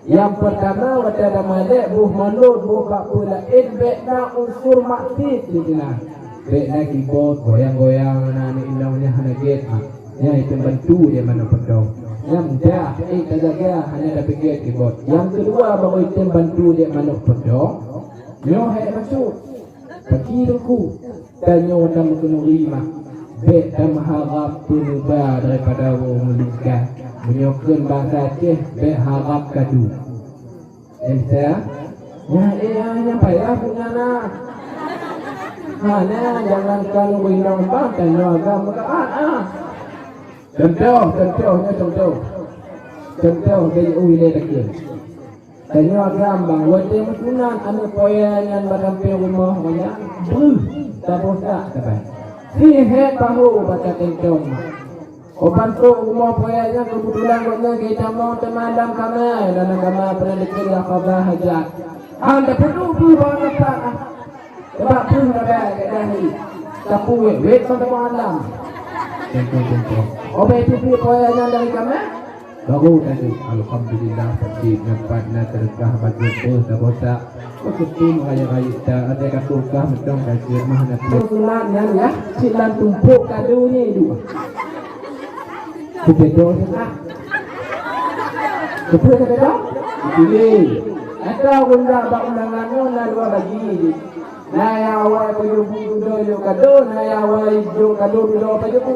Nyang peurtama, watée tamalek boh molot, boh bak peue laén, bék na unsur maksiet di sinan. Bék na kibot, goyang-goyang, na aneuk inong nyan hana gét, ha. Nyan item bantu lé manok peudong. Nyang mudah, ék tajaga, hana tapike kibot. Nyang keudua, baru item bantu lé manok peudong, nyoe hék bacut. Paki teungku, tanyoe tameukeunuri mak, bék tameuharab peuneuba daripada ureuëng meulingka. Meunyoe kheun basa Aceh, bék harab kadu. Bisa? Nyan, eh, ah, nyan payah punya na. Hana, jangankan ureuëng inong bang, tanyoe agam meukaat, ah. Contoh, contoh, nyoe contoh. Contoh, dari ulée takheun. Tanyoe agam bang, watée meusunat aneuk poya nyan bak sampéng rumoh nyan, breuh, taboh sak saban. Sihé paho bak tateuntong mak. Óh ban trok rumoh poya nyan, keubeutulan gobnyan geutamong teuma lam kama, lam kama peureulée lakaba hajat. Han tapeuduek beuh bak teumpat, ah. Sabab peuh raba gata hi, sapeue wét-wét bak teuma alam. Teuntong-teuntong. Óh ban teubiet poya nyan dari kama, baru tajak, alhamdulillah, pasti nyan pat na teureukah bajeuet beuh saboh sak. Meukeusum rayeuk-rayeuk ta, até ka kulkah meudong ka jeuet mah na peuet. Sunat nyan ya, cit lam tumpok kadu nyan iduek. Kupedo seukah. Kupedo seukah? Pilih. Ata bunda bak undangan nyoe na dua bagi. Na nyang awai pajoh bu dudoe jok kado, na nyang awai jok kado dudoe pajoh bu.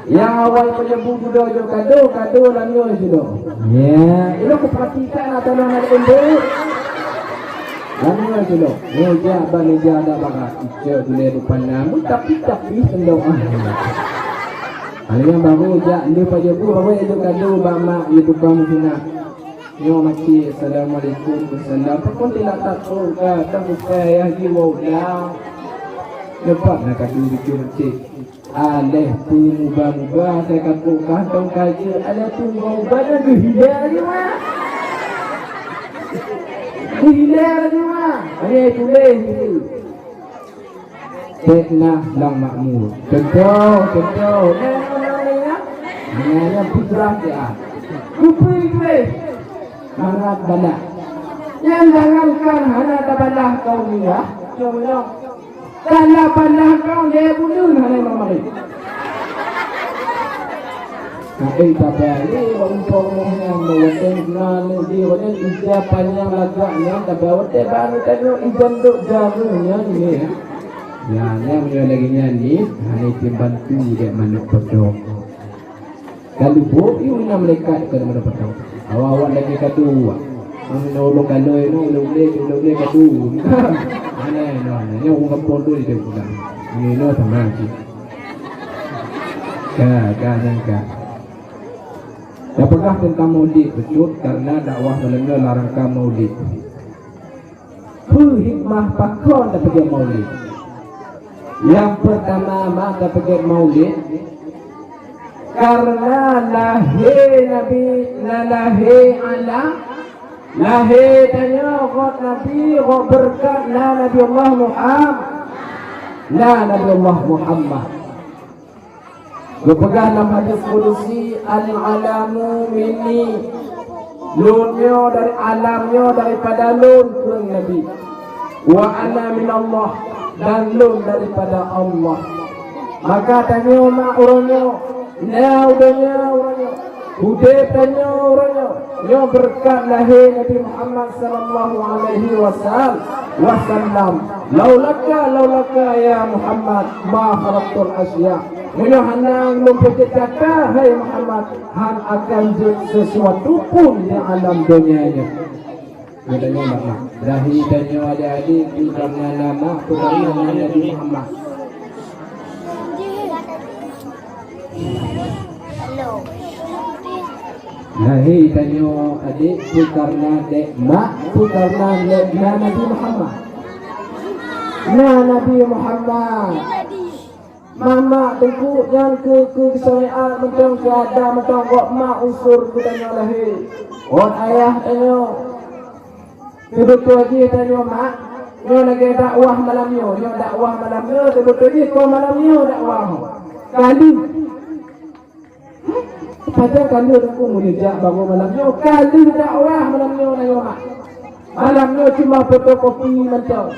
Nyang awai pajoh bu dudoe jok kado, kado lam nyoe sidroe. Ya, ilong kupeuratikan ata nyoe na leumbut. Lam nyoe sidroe. Nyoe jak bak meja dak barat. Icok gulai depan namu, tapi-tapi sendok ah. Hal nyang baru jak lheueh pajoh bu, baru jok kado bak mak di tukang meusunat. Nyoe makcik, assalamualaikum. Salam. Pakon tilak takot ka, tak bukai ayah jiwoe ulang. Lepas na kadu bicul makcik. Aléh peumuba-muba, saya takot kantong kajeut. Aléh peumuba-muba nyan geuhilé lagi, Mak. Geuhilé lagi, Mak. Hanya tuléh gitu. Fitnah lam makmur. Contoh, contoh. Nyan, nyan, nyan, nyan. Nyan, nyan fitrah dia. Kupeue itu, eh? Mangat balah. Nyan jangankan hana tabalah kaum ni, ya. Contoh. Kana balah kaum dia bunuh hana mamari. Tapi tabali bak umpama nyan, watée na neuk di, watée ija panyang lagak nyan, tapi watée baru tanyoe ijan dok jamu nyan ni, ya. Ya, nyan meunyoe lagée nyan ni, hana item bantu dek manok peudong. Ka lubok, yue na malaikat ka manok peudong. Awak-awak lagée kadu. Meunoe ulôn kalon, inoe ulée-ulée, ulée-ulée kadu. Hana, hana, hana. Nyoe ureuëng gampông tu ideh pulang. Inoe sama cit. Ka, ka, nyang ka. Tapeugah teuntang maulid bacut, karena dakwah malam nyoe larangka maulid. Peue hikmah pakon tapeugét maulid? Nyang peurtama, ma tapeugét maulid, karena lahé Nabi, na lahé alam, lahé tanyoe rot Nabi, rot beureukat na Nabi Allah Muham-, na Nabi Allah Muhammad. Geupeugah lam hadis kudusi, "Al-alamu minni." Lôn nyoe dari, alam nyoe daripada lôn, kheun Nabi. "Wa ana minallah," dan lôn daripada Allah. Maka tanyoe mak uroe nyoe, na u donya uroe nyoe, udeb tanyoe uroe nyoe, nyoe beureukat lahé Nabi Muhammad sallallahu alaihi wasal-, wasallam. Laulaka, laulaka ya Muhammad, ma khalaqtul asya. Meunyoe hana lôn peujeuet gata, hai Muhammad, han akan jeuet sesuatu pun di alam donya nyoe. Geutanyoe mak-mak. Lahé tanyoe adik-adik, peue kareuna na mak, peue kareuna na Nabi Muhammad. Lahé tanyoe adik, peue kareuna dek mak, peue kareuna dek na Nabi Muhammad. Na Nabi Muhammad. Mamak teungku nyan keu, keu syariat mantong, keu adat mantong, gobnyan unsur geutanyoe lahé. Ôn ayah tanyoe. Seubeutôi jih tanyoe mak, nyoe lagée dakwah malam nyoe, nyoe dakwah malam nyoe, seubeutôi jih kon malam nyoe dakwah. Kali. Pajan ka lheueh Teungku meunijak bangon malam nyoe, ka lheueh dakwah malam nyoe na nyoe mak. Malam nyoe cuma fotokopi mantong.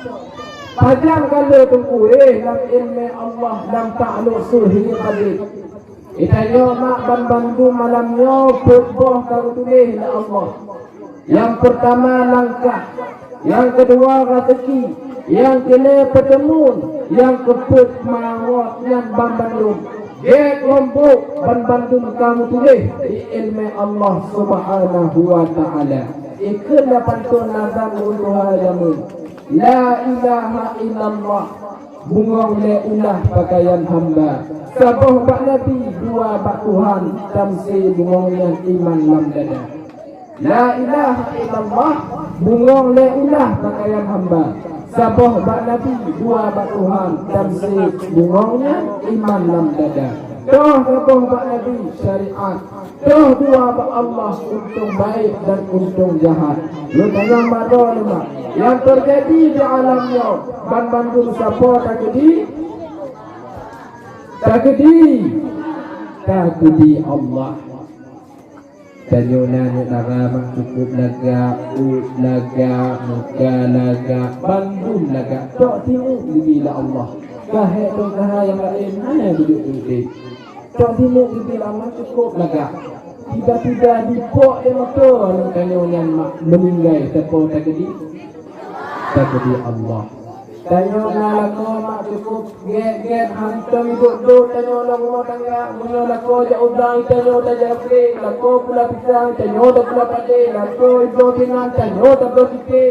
Pajan ka lheueh Teungku eh lam ileumèe Allah, lam takluk suhi padé. Geutanyoe mak banmandum malam nyoe peuet boh ka geutuléh lé Allah. Nyang peurtama langkah, nyang keudua raseuki, nyang keulhèe peuteumon, nyang keupeuet mawöt nyan banmandum. Gèt lom buet banmandum ka meutuléh di ileumèe Allah Subhanahu wa Ta'ala. Ikheun na pantôn nazam ureueng tuha jameun. La ilaha illallah. Bungöng lé ulah pakaian hamba. Saboh bak Nabi, dua bak Tuhan, tamsé bungöng nyan iman lam dada. La ilaha illallah, bungöng lé ulah pakaian hamba. Saboh bak Nabi, dua bak Tuhan, tamsé bungöng nyan iman lam dada. Toh saboh bak Nabi, syariat. Toh dua bak Allah, untông baik dan untông jahat. Lôn tanyong mak droeneuh mak, nyang teujadi di alam nyoe, banmandum sapo takeudi? Takeudi, takeudi Allah. Tanyoe na nyang dara mak cukôp lagak, ôk lagak, muka lagak, bandum lagak. Tok timup geubri lé Allah. Ka hék teuka nyang laén hana geujok udép. Tok timup geubri lé Allah cukôp lagak. Tiba-tiba dipok lé moto aneuk tanyoe nyan mak meuninggai, sapo takeudi? Takeudi Allah. Tanyoe na lakoe mak cukôp gét-gét, hantom idop-dop tanyoe lam rumoh tangga. Meunyoe lakoe jak u blang, tanyoe tajak glé, lakoe pula pisang, tanyoe tapula padé, lakoe ibloe pingan, tanyoe tabloe sité.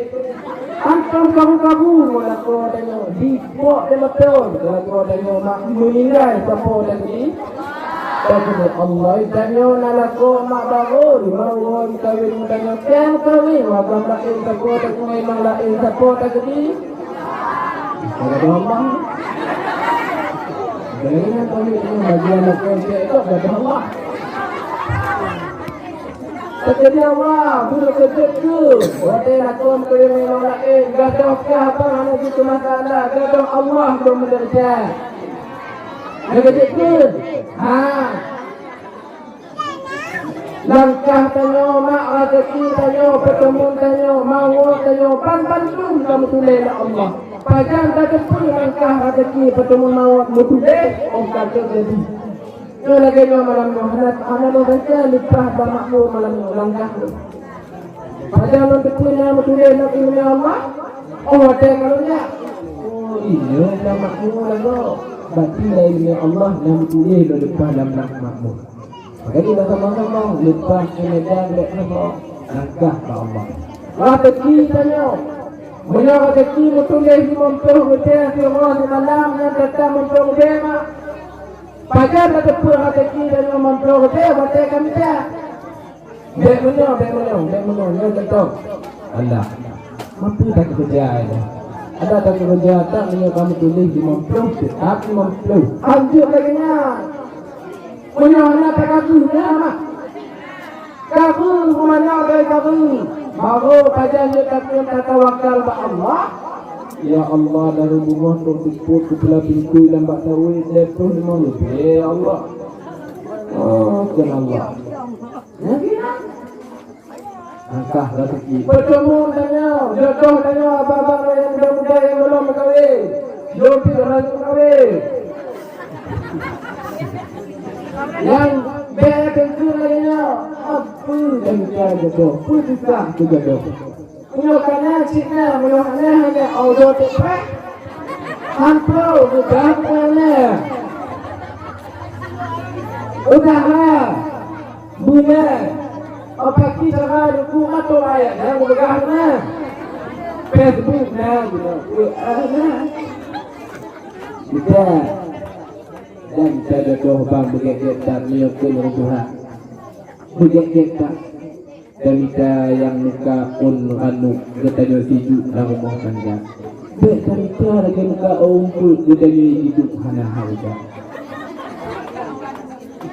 Hantom kabu-kabu ngon lakoe tanyoe, dipok lé moto lakoe tanyoe mak meuninggai, sapo takeudi? Takeudi Allah. Tanyoe na lakoe mak barô limong uroe meukawen ngon tanyoe, ka meukawen ngon agam laén, sapo takeudi? Imam laén, sapo takeudi? Ka gadôh Allah. Jangan kami dengan bagian lakoe cek tu, gadôh Allah. Takeudi Allah, beureukeujeuet keu watèe lakoe meukawen ngon ureueng laén, gadôh kah bang hana jeuet keu masalah, gadôh Allah lom meudeurja. Takeudi keu? Ha. Langkah tanyoe mak, raseuki tanyoe, peuteumon tanyoe, mawöt tanyoe, ban bandum ka meutuléh lé Allah. Pajan tateupeue langkah, raseuki, peuteumon, mawöt meutuléh, oh ka teujadi. Nyoe lagèe nyoe malam nyoe, hana, hana lôn rasa leupah bak makmur malam nyoe, langkah lôn. Padahai lôn teupeue na meutuléh lam ileumèe Allah. Oh, watèe ka lôn jak. Oh, iya, bak makmur lagoe. Berarti lam ileumèe Allah na meutuléh lôn leupah lam mak-, makmur. Makajih bak sama-sama leupah keuneudang lé Allah, langkah bak Allah. Raseuki tanyoe. Meunyoe raseuki meutuléh limong ploh ribèe siuroe simalam, nyan teuka limong ploh ribèe mak. Pajan tateupeue raseuki tanyoe limong ploh ribèe watèe ka mita? Bèk meunyoe, bèk meunyoe, bèk meunyoe, nyoe contoh. Alah, mampu takeureuja nyoe. Adak takeureuja that meunyoe ka meutuléh limong ploh, teutab limong ploh. Hanjeuet lagèe nyan. Meunyoe hana takabeuh nyan, mak. Kabeuh meunyoe bèk kabeuh. Barô pajan jeuet takheun tatawakal bak Allah. Ya Allah, dari rumoh trok seupôt keupeula pintoe lam bak sawét, lhèe ploh limong ribèe, ya Allah. Oh, kheun Allah. Nyan keuh. Langkah raseuki. Peuteumon tanyoe, jodoh tanyoe, abang-abang nyang muda-muda nyang gohlom meukawen. Jom pih raseuki meukawen. Nyang bèk teungku lagèe nyoe, apeue dan ka jodoh, peue susah keu jodoh. Meunyoe ka na cit na, meunyoe hana, hana, oh, jodoh teuk preh. Hantu, udah bukan na. Udah lah. Bunoe, apaki cara duku atau rakyat nyang geupeugah na? Facebook na, guna W A na. Kita dan kita jodoh bang beugét-gét that meunyoe keu ureueng tuha. Beugét-gét that. Dan kita nyang muka pun ranub geutanyoe sijuek lam rumoh tangga. Bèk that kita lagèe muka umpuk geutanyoe hidup hana hareuga.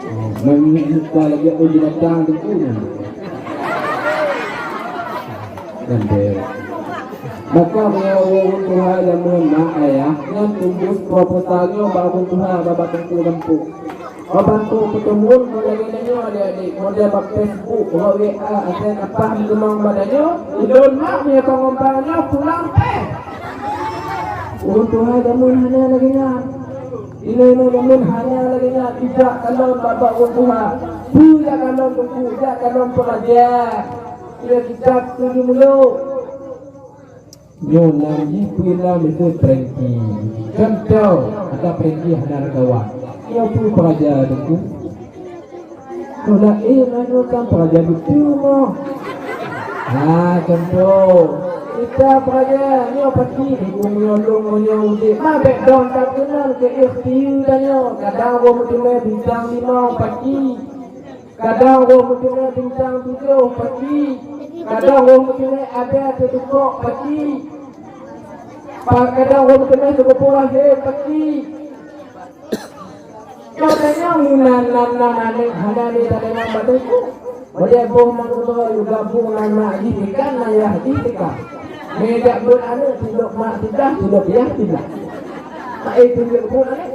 Oh, meunyoe muka lagèe ôn binatang teungku nyan. Dan bèk. Maka meunyoe ureueng tuha jameun mak ayah nyan tumbus proposal nyoe bak ureueng tuha bak teungku gampông. Ban peutemuan lagèe nyoe, adik-adik, model bak Facebook, bak W A, asai na paham keunong bak tanyoe, ulôn mak meunyoe ka ngon tanyoe pulang péh. Ureueng tuha jameun hana lagèe nyan. Inoe-inoe jameun hana lagèe nyan, ijak kalon bak-bak ureueng tuha. Peue jak kalon teungku, jak kalon peuraja. Kitab tujoh puluh. Nyoe nan jih peue na miseue Prengki. Contoh, ata Prengki hana ragawan. Nyoe peue peuraja teungku? Nyoe laén nyoe kan peuraja beutôi nyoe. Ha, contoh. Ita peuraja nyoe paki dikung nyoe lôn ngon nyoe udép. Ma bèk dong takeunong keu ikhtiar tanyoe. Kadang woe meuteumé bintang limong paki. Kadang woe meuteumé bintang tujoh paki, kadang woe meuteumé abèe teutukok paki, pa-, kadang woe meuteumé seukupu lahé paki. Nyoe tanyoe nan, nan, nan aneuk hana lé tadeungoe bak teungku. Watèe boh meukeudroe gabung nan mak jih teuka, nan yah jih teuka. Mé jak beuet aneuk, sidroe mak teuka, sidroe yah teuka. Hai tunjok beuet aneuk.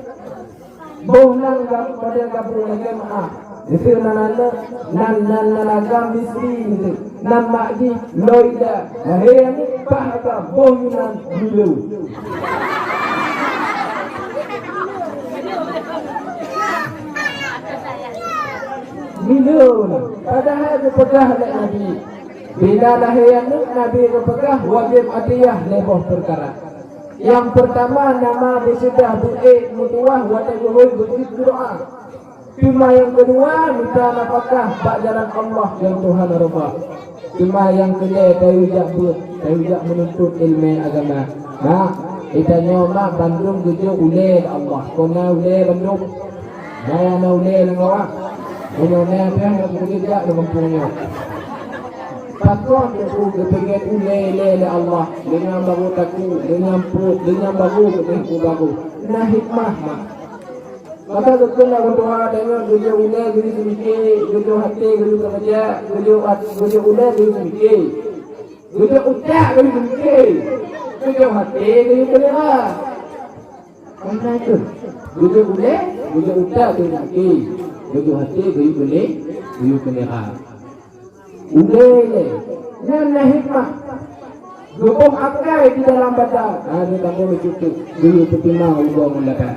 Boh nan gab-, pada gabung lagèe meu'ah. Miseue nan aneuk, nan, nan, nan agam Misri miseue. Nan mak jih Loida. Lahé aneuk paih agam, boh Yunan Milo. Milo na. Padahai geupeugah lé Nabi, bila lahé aneuk, Nabi geupeugah wajéb atiyah lhèe boh peukara. Nyang peurtama, nama beuseudeh beuék meutuwah watèe geuhôi beujeuet meudoa. Teuma nyang keudua, mita nafakah bak jalan Allah nyang Tuhan rubah. Teuma nyang keulhèe, tayue jak beuet, tayue jak meununtut ileumèe agama. Mak, geutanyoe mak bandum geujok ulèe lé Allah, kon na ulèe bandum. Nyan na ulèe lam awak. Meunyoe na piang, na peue jak lam gampông nyoe. Pakon geupeugèt ulèe lé, lé Allah, deungon barô takue, deungon pruet, deungon barô, deungon barô. Na hikmah, mak. Maka geukheun lagèe tuha tanyoe, geujok ulèe geuyue seumiké, geujok até geuyue keureuja, geujok at-, geujok ulèe geuyue seumiké, geujok utak geuyue seumiké, geujok até geuyue keulira. Meunan kheueh. Geujok ulèe, geujok utak geuyue seumiké, geujok até geuyue keulé-, geuyue keulira. Ulèe lé, nyan na hikmah. Geuboh akai di dalam badan. Ha, nyoe tanggong leucut tu. Geuyue peutimang ubong ngon lapan.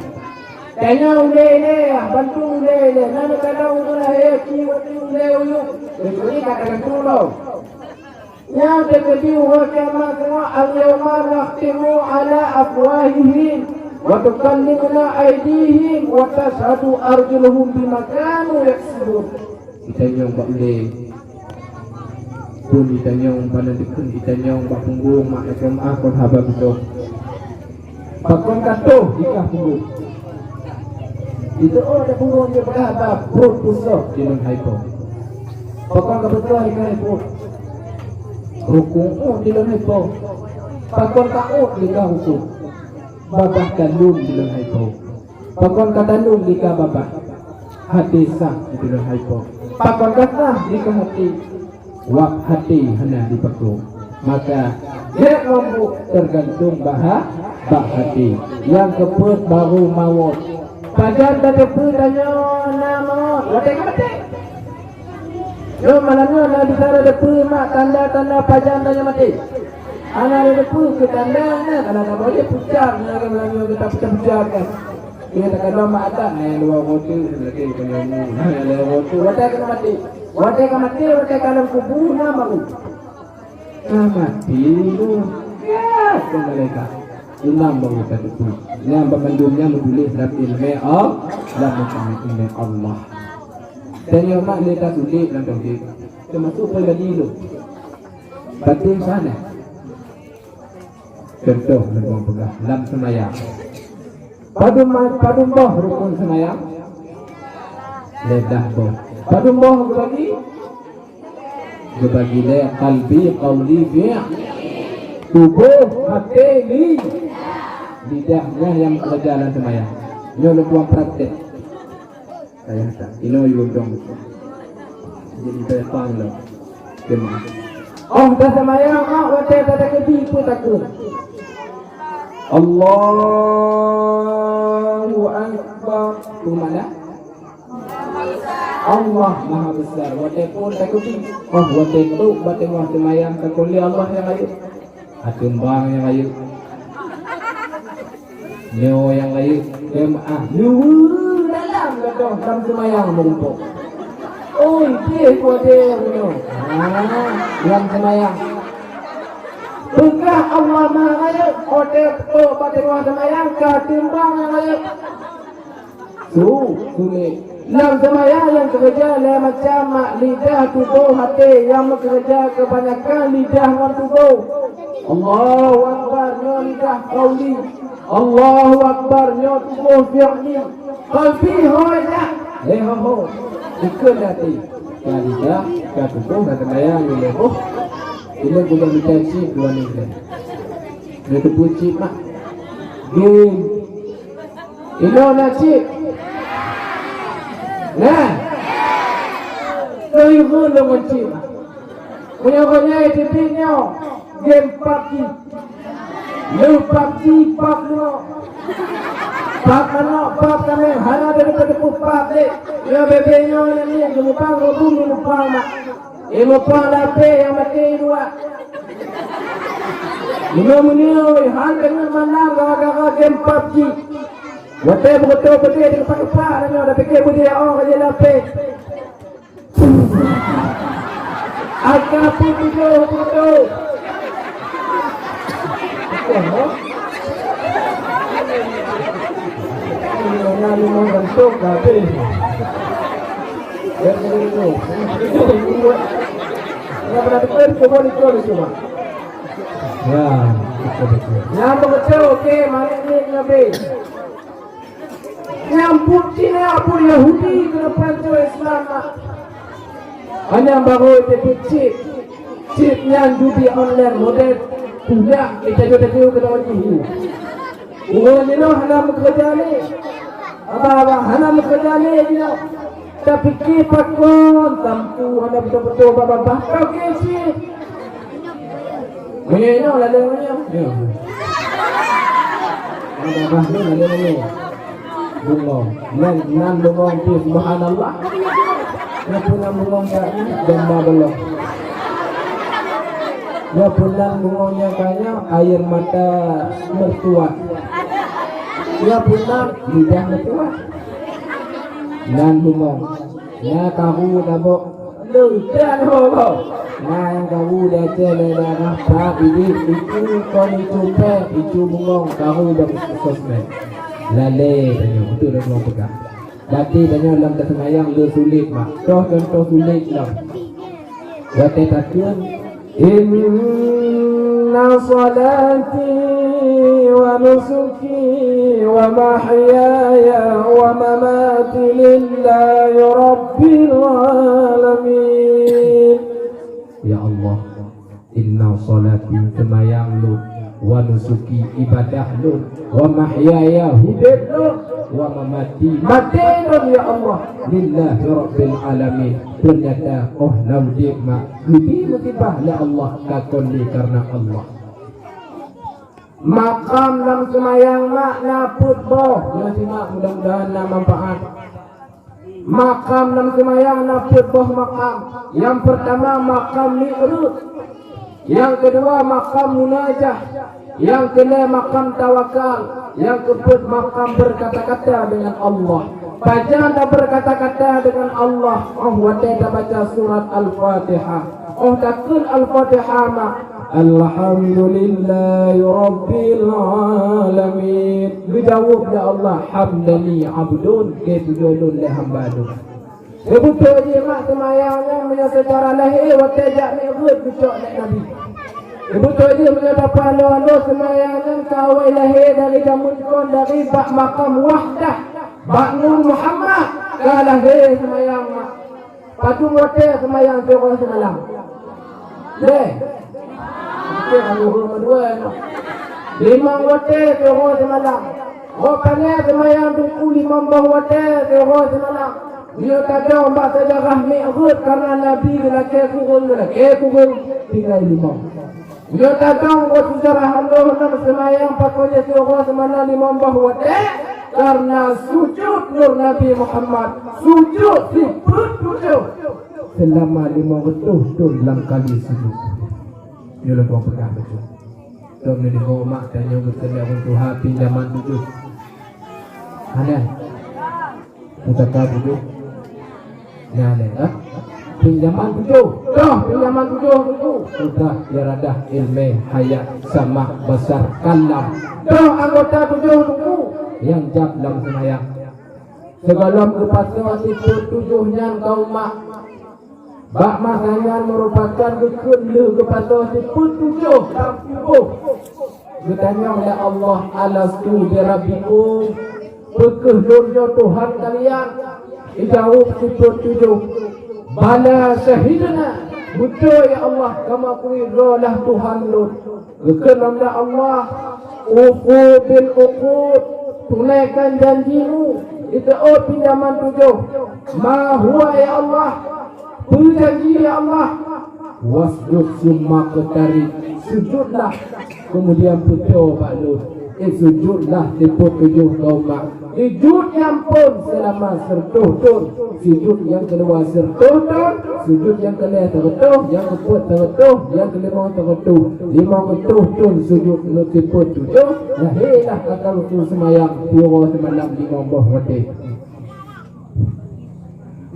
Tanyoe ulèe lé, ah, bantu ulèe lé. Na neukalon ulèe lé, ci watèe ulèe uyuek. Leucut ni ka tagantung tau. Nyan teukeudi uroe kiamat singoh, "Al-yauma nakhtimu ala afwahihim, wa tukallimuna aidihim, wa tasyhadu arjuluhum bima kanu yaksibun." Geutanyoe bak ulèe. Phôn geutanyoe, pane dikheun geutanyoe bak punggong mak S M A kon haba beutôi. Pakon ka toh di kah punggong. Itu oh, ada punggong dia peugah haba, pruet peusoh di lôn hai po. Pakon ka peusoh di kah hai po. Rukuk oh di lôn hai po. Pakon ka oh di kah rukuk. Babah taleueng di lôn hai po. Pakon ka taleueng di kah babah. Até sah di lôn hai po. Pakon ka sah di kah até. Wab até hana jipako. Maka, gèt lom buet teugantung bak ha-, bak até. Nyang keupeuet barô mawöt. Pajan tateupeue tanyoe na mawöt? Watèe ka maté. Nyoe malam nyoe na bicara tateupeue mak tanda-tanda pajan tanyoe maté. Hana tateupeue keu tanda na, kana na boleh pucat, na malam nyoe kita pucat-pucat kan. Kita kena mak adat, na dua rote, lagi kena mu, na dua rote. Watèe ka maté. Watèe ka maté, watèe ka lam kubu, na baru. Ka maté tu. Ya, keu malaikat. Imam baru ka teupeu. Nyang banmandum nyan meutuléh lam ileumèe Al-, lam ileumèe Allah. Dan nyoe mak lé tatuléh lam tauhid. Teumasuk pribadi lôn. Batin sana. Contoh, lôn peugah lam seumayang. Padum ma-, padum boh rukun seumayang? Lhèe blah boh. Padum boh geubagi? Geubagi lhèe, qalbi, qauli, fi-, tuboh, até, li-, lidah, nyan nyang meukeureuja lam seumayang. Nyoe lôn tuan praktek. Kaya that. Inoe yue dong. Jadi, saya paham lah. Jemaah. Oh, taseumayang, ah, watèe tatakbir pun takut. Allahu Akbar. Tu mana? Allah Maha Besar. Watée phon takeubiet, oh, watée trok bak teungoh seumayang takheun lé Allah nyang rayeuk. Ateueh bang nyang rayeuk. Nyoe nyang rayeuk jeumaáh luweue dalam gadôh lam seumayang meurumpok. Oi, pieh watée nyoe. Ah, lam seumayang. Peugah Allah Maha Rayeuk, watée trok bak teungoh seumayang ka ateueh bang nyang rayeuk. Su, sulet. Lam seumayang nyang keureuja lhée macam, mak, lidah, tuboh, até. Nyang meukeureuja keubanyakan lidah ngon tuboh. Allahu Akbar, nyoe lidah qauli. Allahu Akbar, nyoe tuboh fi'li. Qalbi ho jak, lhée ho ho. Dikeue até. Ka lidah, ka tuboh, ka seumayang nyoe lhée boh. Ilée guna mita cit dua ninggai. Nyoe teupeu cit, mak. Geuh. Inoe na cit? Nah. Keuh lôn ngon cit. Meunyoe gobnyan teubiet nyoe, game PUBG. Lheueh PUBG, PUBG leumo. PUBG manok, PUBG kaméng, hana teudeungoe-deungoe PUBG lé. Nyoe bebe nyoe nyang ni, geumubang, geubum, geumubang mak. Imeupang lapée nyang maté dua. Meunyoe-meunyoe han deungon mandang gara-gara game PUBG. Watée beutôi beudé di keupak-keupak tanyoe, tapike beudé oh ka jilapée. Angka peutujoh beutôi. Nah, limong gantung ka habéh. Ya, betul, betul. Nyang beutôi, oke, mari ni Nabi. Nyang buet Cina, buet Yahudi keuneuk peulantoe Islam, mak. Hana barô teubiet chip. Chip nyan judi online model pudak, ita jeuet-jeuet keunoe jihu. Ureueng jinoe hana meukeureuja lé. Abah-abah hana meukeureuja lé jinoe. Tapike pakon tampu hana beutôi-beutôi babah-babah. Ka oke cit. Meunyoe nyoe lalée meunyoe. Ya. Babah-babah ni lalée meunyoe. Bungong. Nan, nan bungong pih, subhanallah. Nyoe pun nan bungong kat ni, domba bolong. Nyoe pun nan bungong nyang kaya, air mata mertua. Nyoe pun nan lidah mertua. Nan bungong. Nyoe karu tabok. Leutan ho. Nah, nyang karu di Aceh lé daerah Pak Idik, itu kon itu peh, itu bungong, karu bak sosmed. Lalée tanyoe, beutôi dah peugah. Berarti tanyoe lam taseumayang le sulet, mak. Toh contoh sulet lom. Watée takheun, "Inna salati wa nusuki wa mahyaya wa mamati lillahi rabbil alamin." Ya Allah, inna salati, seumayang lôn, wa nusuki, ibadah lôn, wa mahyaya, udeb lôn, wa mamati, maté lôn, ya Allah, lillahi rabbil alamin. Teunyata óh na udeb mak, geubri musibah lé Allah, ka kon lé kareuna Allah. Makam lam seumayang mak na peuet boh, nyoe simak, mudah-mudahan na manfaat. Makam lam seumayang na peuet boh makam. Nyang peurtama makam mi'raj. Nyang keudua makam munajah. Nyang keulhée makam tawakal. Nyang keupeuet makam beurkata-kata deungon Allah. Pajan tabeurkata-kata deungon Allah? Óh watée tabaca surat Al-Fatihah. Óh takheun Al-Fatihah mak, "Alhamdulillahi rabbil alamin." Geujaweueb lé Allah, "Hamdani abdun," geupujoe lôn lé hamba lôn. Beutôi jih mak, seumayang nyan meunyoe seucara lahé watée jak mi'raj geucok lé Nabi. Beutôi jih meunyoe tapeuhalo-halo, seumayang nyan ka awai lahé dari jameun kon, dari bak makam Wahdah, bak Nur Muhammad ka lahé seumayang mak. Padum watée seumayang siuroe simalam? Lhée. Oke, kamu ureueng meudua nyoe. Limong watée siuroe simalam. Ho panè seumayang Teungku limong boh watée siuroe simalam. Nyoe tadong bak seujarah mi'raj, kareuna Nabi geulakée kureueng, geulakée kureueng, tinggai limong. Nyoe tadong bak seujarah Allah, nam seumayang pakon jih siuroe simalam limong boh watée. Karena sujud nur Nabi Muhammad, sujud sifeuet tujoh selama lima ratus thon lam kali sujud. Nyoe lôn peugah beutôi. Tom ni deungoe mak tanyoe beutôi ureueng tuha pinjaman tujoh. Hana. Pusaka tujoh. Nyan lé, ha? Pinjaman tujoh. Toh, pinjaman tujoh Teungku. Udah iradah, ilmé, hayat, sama, basar, kalam. Toh, anggota tujoh Teungku. Nyang jab lam seumayang. Sigohlom geupasoe sifeuet tujoh nyan kaum mak. Bak masa nyan meurupakan geukheun lheueh geupasoe sifeuet tujoh lam tuboh. Geutanyong lé Allah, "Alastu birabbikum?" Peu kheueh lôn nyoe Tuhan kalian? Geujaweueb sifeuet tujoh, "Bala syahidna." Beutôi ya Allah, kamoe akui droe lah Tuhan lôn. Geukheun lom lé Allah, "Ufu bil uqud." Tunaikan janjimu. Itu oh pinjaman tujoh. "Ma huwa ya Allah?" Peue janji ya Allah? "Wasjud summa qtarib." Sujudlah, kemudian peutoe bak lôn. Eh, sujudlah sifeuet tujoh kaum mak. Sujud nyang phôn selama siratoh thon. Sujud nyang keudua siratoh thon. Sujud nyang keulhèe siratoh, nyang keupeuet siratoh, nyang keulimong siratoh. Limong reutoh thon sujud ngon sifeuet tujoh. Lahé lah asal usul seumayang, pura seumalam limong boh watèe.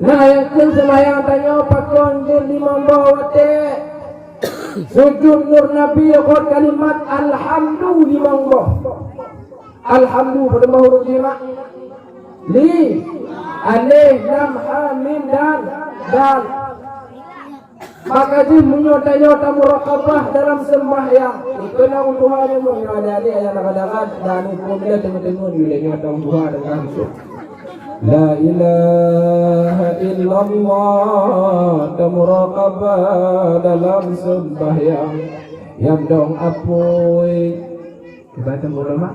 Nah, nyang kheun seumayang tanyoe pakon jeuet limong boh watèe. Sujud nur Nabi rot kalimat alhamdu limong boh. Alhamdu, padum boh huruf jih, mak? Li, alif, lam, ha, mim, dal, dal. Maka jih meunyoe tanyoe tamuraqabah dalam seumbahyang, ikeu na u tuha nyoe meunyoe adik-adik nyang lagak-lagak dan huköm lé teungeut-teungeut, tanyoe tamuraqabah dalam seumbahyang. La ilaha illallah, tamuraqabah dalam seumbahyang. Nyang dong apui. Kiban teungku ulama.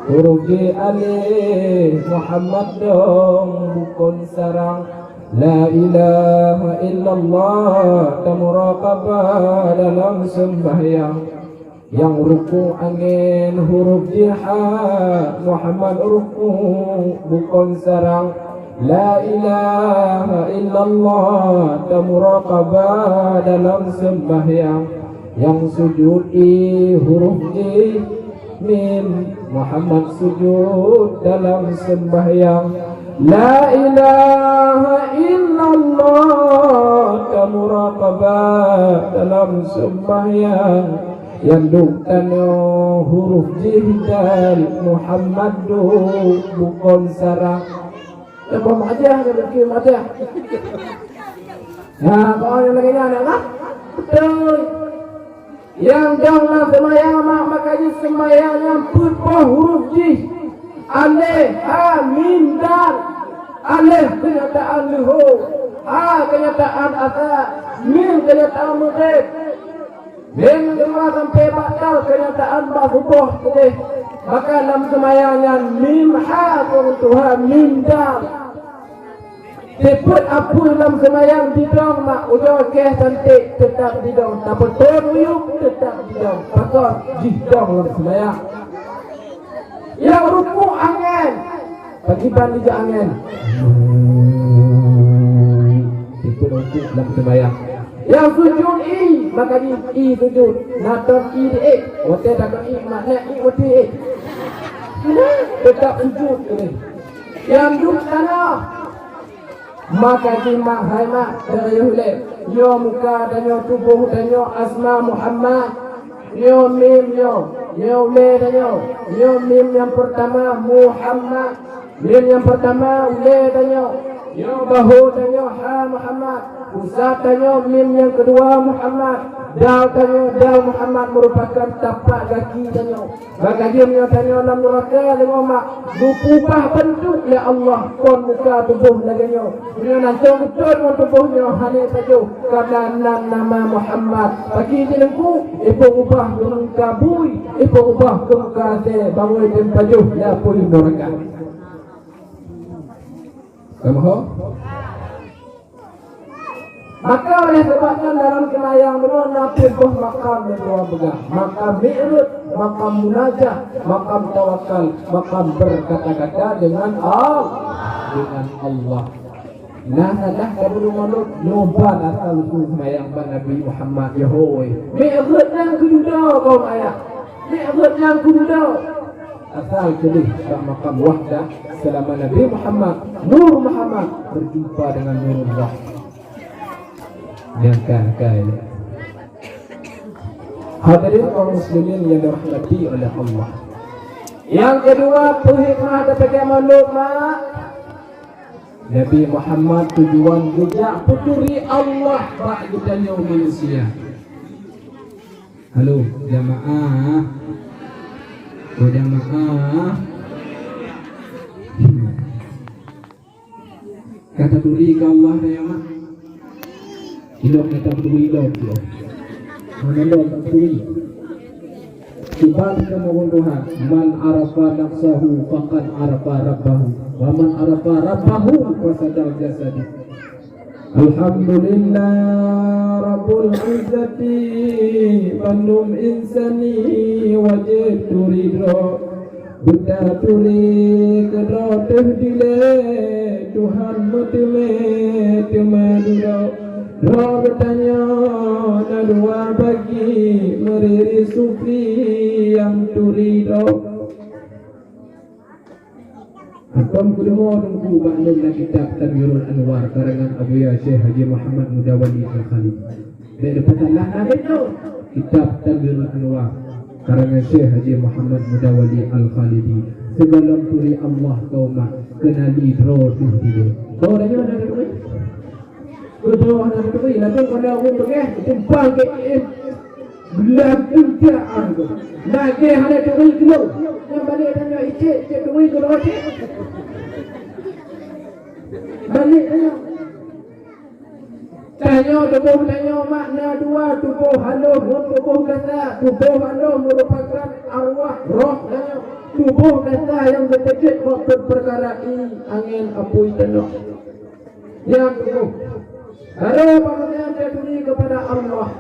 Huruf jih alif, Muhammad dong bukon sarang. La ilaha illallah, tamuraqabah dalam seumbahyang. Nyang rukuk angén, huruf jih ha, Muhammad rukuk bukon sarang. La ilaha illallah, tamuraqabah dalam seumbahyang. Nyang sujud i huruf jih mim, Muhammad sujud dalam seumbahyang. La ilaha illallah, tamuraqabah dalam seumbahyang. Nyang duek tanoh huruf jih dal, Muhammad duek bukon sarang. Leupah maté, leupah maté. Nah, kalau yang lagèe nyan, ya kan? Beutôi. Nyang dong lam seumayang, mak, maka jih seumayang nyang peuet boh huruf jih. Alif, ha, mim, dal. Alif keunyataan leuhô. Ha keunyataan asai. Mim keunyataan meudeh. Mim keudua sampoe bak dal keunyataan bak suboh keudeh. Maka lam seumayang nyan mim ha keu tuha mim dal. Sifeuet apui lam seumayang didong, mak, ujoe kèe cantik teutap didong, tapeutrôn uyueb teutap didong. Pakon? Jidong lam seumayang. Nyang rukuk angén, pakriban jijak angén. Sifeuet rukuk lam seumayang. Nyang sujud ie, maka jih ie sujud. Na tom ie di ék, watèe takon ie, mak, nèk ie watèe ék. Teutap sujud keuh. Nyang duek tanoh. Maka jih mak, hai mak, teuh lé. Nyoe muka tanyoe, tuboh tanyoe, asma Muhammad. Nyoe mim nyoe, nyoe ulèe tanyoe. Nyoe mim nyang peurtama Muhammad. Mim nyang peurtama ulèe tanyoe. Nyoe bahô tanyoe ha Muhammad. Pusat tanyoe mim nyang keudua Muhammad. Dal tanyoe dal Muhammad meurupakan tapak gaki tanyoe. Bak lagèe nyoe tanyoe lam nuraka deungon mak, geupeuubah beuntuk lé Allah kon muka tuboh lagèe nyoe. Meunyoe na soe geutot ngon tuboh nyoe hana pajoh, karena nan nama Muhammad. Bagi jih Teungku, ipeuubah keu muka bui, ipeuubah keu muka asèe, bangai tem pajoh lam apui nuraka. Kamoe ho? Maka oleh sebab nyan dalam seumayang meunyoe na peuet boh makam nyang dua peugah, makam mi'raj, makam munajah, makam tawakal, makam berkata-kata dengan Al-, dengan Allah. Nah, sadah ka bulu malut, noban asal usul seumayang bak Nabi Muhammad, ya hoi. Mi'raj nyan keududoe kaum ayah. Mi'raj nyan keududoe. Asal keudeh bak makam wahdah, selama Nabi Muhammad, Nur Muhammad, berjumpa dengan Nurullah. Nyang ka, ka, ya. Hadirin kaum muslimin yang dirahmati oleh Allah. Yang kedua, peuhikmah daripada maulud, mak. Nabi Muhammad tujuan geujak peuturi Allah bak geutanyoe manusia. Halo, jamaah. Oh, jamaah. Ka taturi keu Allah dah, ya, mak? Ilok ka taturi ilok tu. Mana lom taturi? Sebab kamoe Tuhan, "Man arafa nafsahu faqad arafa rabbahu, wa man arafa rabbahu fasadal jasadi." Alhamdulillah Rabbul Izzati, bandum insani wajéb turi droe. Beutaturi keudroe teuh dilée, Tuhan meuteumé teuma dudoe. Droe geutanyoe na dua bagi, meuriri sufi nyang turi droe. Antom kudeungoe teungku bak lôn na kitab Tanwirul Anwar karangan Abuya Syekh Haji Muhammad Mudawali Al-Khalidi. Bék neupeusalah na bék lôn. Kitab Tanwirul Anwar karangan Syekh Haji Muhammad Mudawali Al-Khalidi. Sigohlom turi Allah keu umat, keunali droe teuh dilée. Droe tanyoe na turi? Beudôh hana turi, lalu pada ureueng beugeh, tumpang ke im. Beulah tuntiak anggo. Lagèe hana turi keulong. Nyang balik tanyoe icek, cek turi keulong cek. Balik tanyoe. Tanyoe tuboh tanyoe makna dua, tuboh halôh ngon tuboh gasa. Tuboh halôh meurupakan arwah, roh tanyoe. Tuboh gasa nyang geuteujeuet bak peukara ié, angén, apui tanyoe. Nyang tuboh. Baru peumeunyan taturi keupada Allah.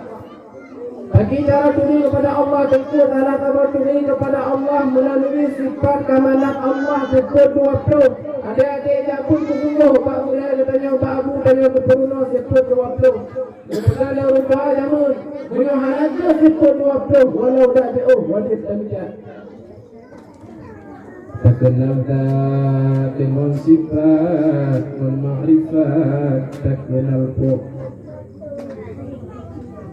Bagi cara turi keupada Allah, teungku, salah saboh turi keupada Allah meulalui sifat kamalat Allah seupôt dua ploh. Adé-adé jak pun keusunggoh bak gurèe geutanyoe, bak abu tanyoe geupeurunoe seupôt dua ploh. Geupeugah lé rupa jameun, meunyoe hana jeuet seupôt dua ploh, walau dak jiôh, wajéb tamita. Takeunal zat deungon sifat, ngon makrifat takeunal Po.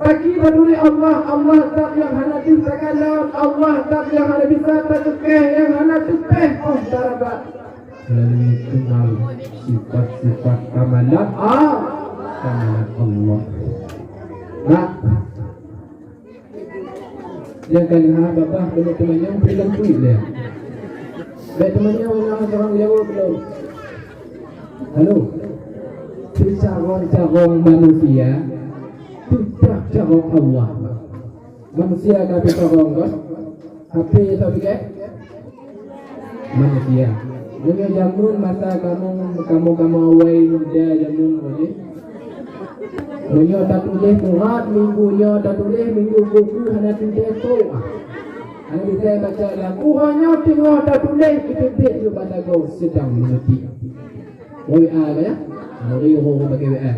Bagi meuturi Allah, Allah zat nyang hana jeuet takalon, Allah zat nyang hana bisa tateupéh, nyang hana teupéh óh tarabat. Melalui keunal sifat-sifat kamalat, ah, kamalat Allah. Nah, nyang ka lheueh babah keuneuk teumanyong, peue lom tuet lé. Bèk teumanyong, na ureueng jaweueb lom. Halo. Teucarông-carông manusia, teucarông Allah. Manusia ka teucarông, kan? Tapi, tapi, kan? Manusia. Meunyoe jameun masa kamoe, kamoe, kamoe awai muda jameun nyoe. Meunyoe tatuléh surat minggu nyoe, tatuléh minggu buku hana tuléh po. Hana bisa baca lam. Uroe nyoe teungoh tatuléh, teubiet ju bak sagoe sedang meuneuti. W A ka, ya? Bari uroe bagi W A.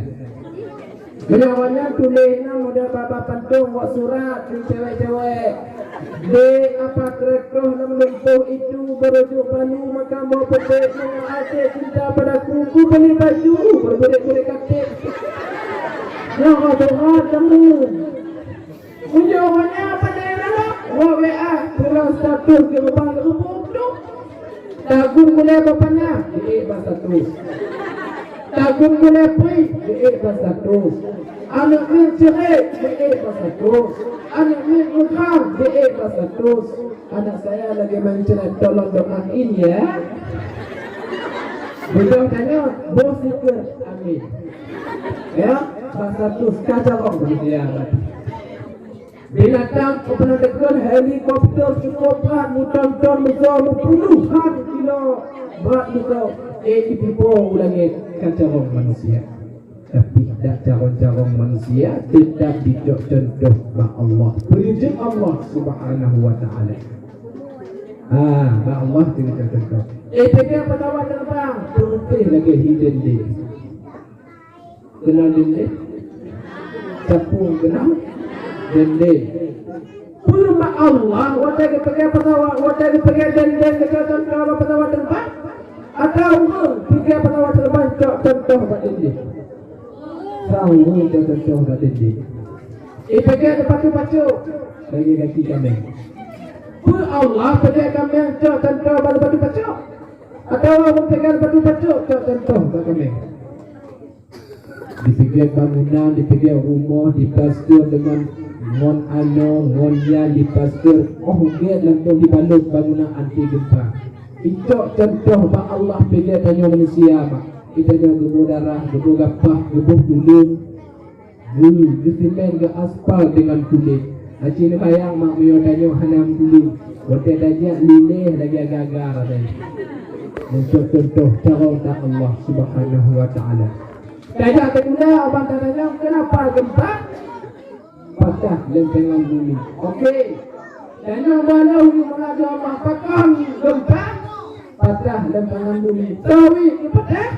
Meunyoe awaknyan tuléh na muda baba pantông wak surat di cewek-cewek. Dek, apa trek roh lam lumpoh itu, berujung balu makan bawang putih, meunyoe até cinta padaku, ku beli baju berbudik-budik katik. Nyoe surat kamu. Meunyoe awaknyan pandai lalok, wak W A, tulang status di rupa lubuk tu. Taguen gulai bapana, diék bak status. Taguen gulai pui, diék bak status. Aneuk miet ceurék, diék bak status. Aneuk miet mukhar, diék bak status. Anak saya lagi main cerah, tolong doain ya. Beudôh tanyoe, boh sikeue, amin. Ya, bak status kacau, ya. Binatang keupeuna deukon helikopter cukôp brat, meuton-ton meusoe, meupuluhan kilo brat meusoe, ék jipipo u langét ka carông manusia. Tapi dak carông-carông manusia, teutap jicok cuntoh bak Allah. Peue jeuet Allah Subhanahu wa Taala. Ah, bak Allah jicok cuntoh. Eh, teuka pesawat terbang, putih lagèe hi dendeng. Keunong dendeng? Capung keunong dendeng. Peue bak Allah, watèe geupeugèt pesawat, watèe geupeugèt dendeng, geucok cuntoh bak pesawat terbang? Atawa ureueng peugèt pesawat terbang cok cuntoh bak dendeng? Sang ureueng cok cuntoh bak dendeng. Ipeugèt batu pacok lagèe gaki kaméng. Peue Allah peugèt kaméng cok cuntoh bak batu pacok? Atawa ureueng peugèt batu pacok cok cuntoh bak kaméng? Dipeugèt bangunan, dipeugèt rumoh, dipasteue deungon ngon anoe, ngon nyan dipasteue, 'oh gèt langsông dibalot bangunan anti gempa. Icok cuntoh bak Allah peugèt tanyoe manusia, mak. Geutanyoe geuboh darah, geuboh gapah, geuboh tuleueng, geu-, geusimen, geuaspal deungon kulét. Aci neubayang, mak, meunyoe tanyoe hana meukulét, watèe tajak liléh lagèe gaga rasai. Meunyoe cuntoh carông Allah Subhanahu wa Taala. Tajak teuguna, abang tatanyong, kenapa gempa? Patah lentengan bumi. Oke. Tanyong bak Allah, meunajoh Allah, pakon gempa? Patah lentengan bumi. Tawit geupatah?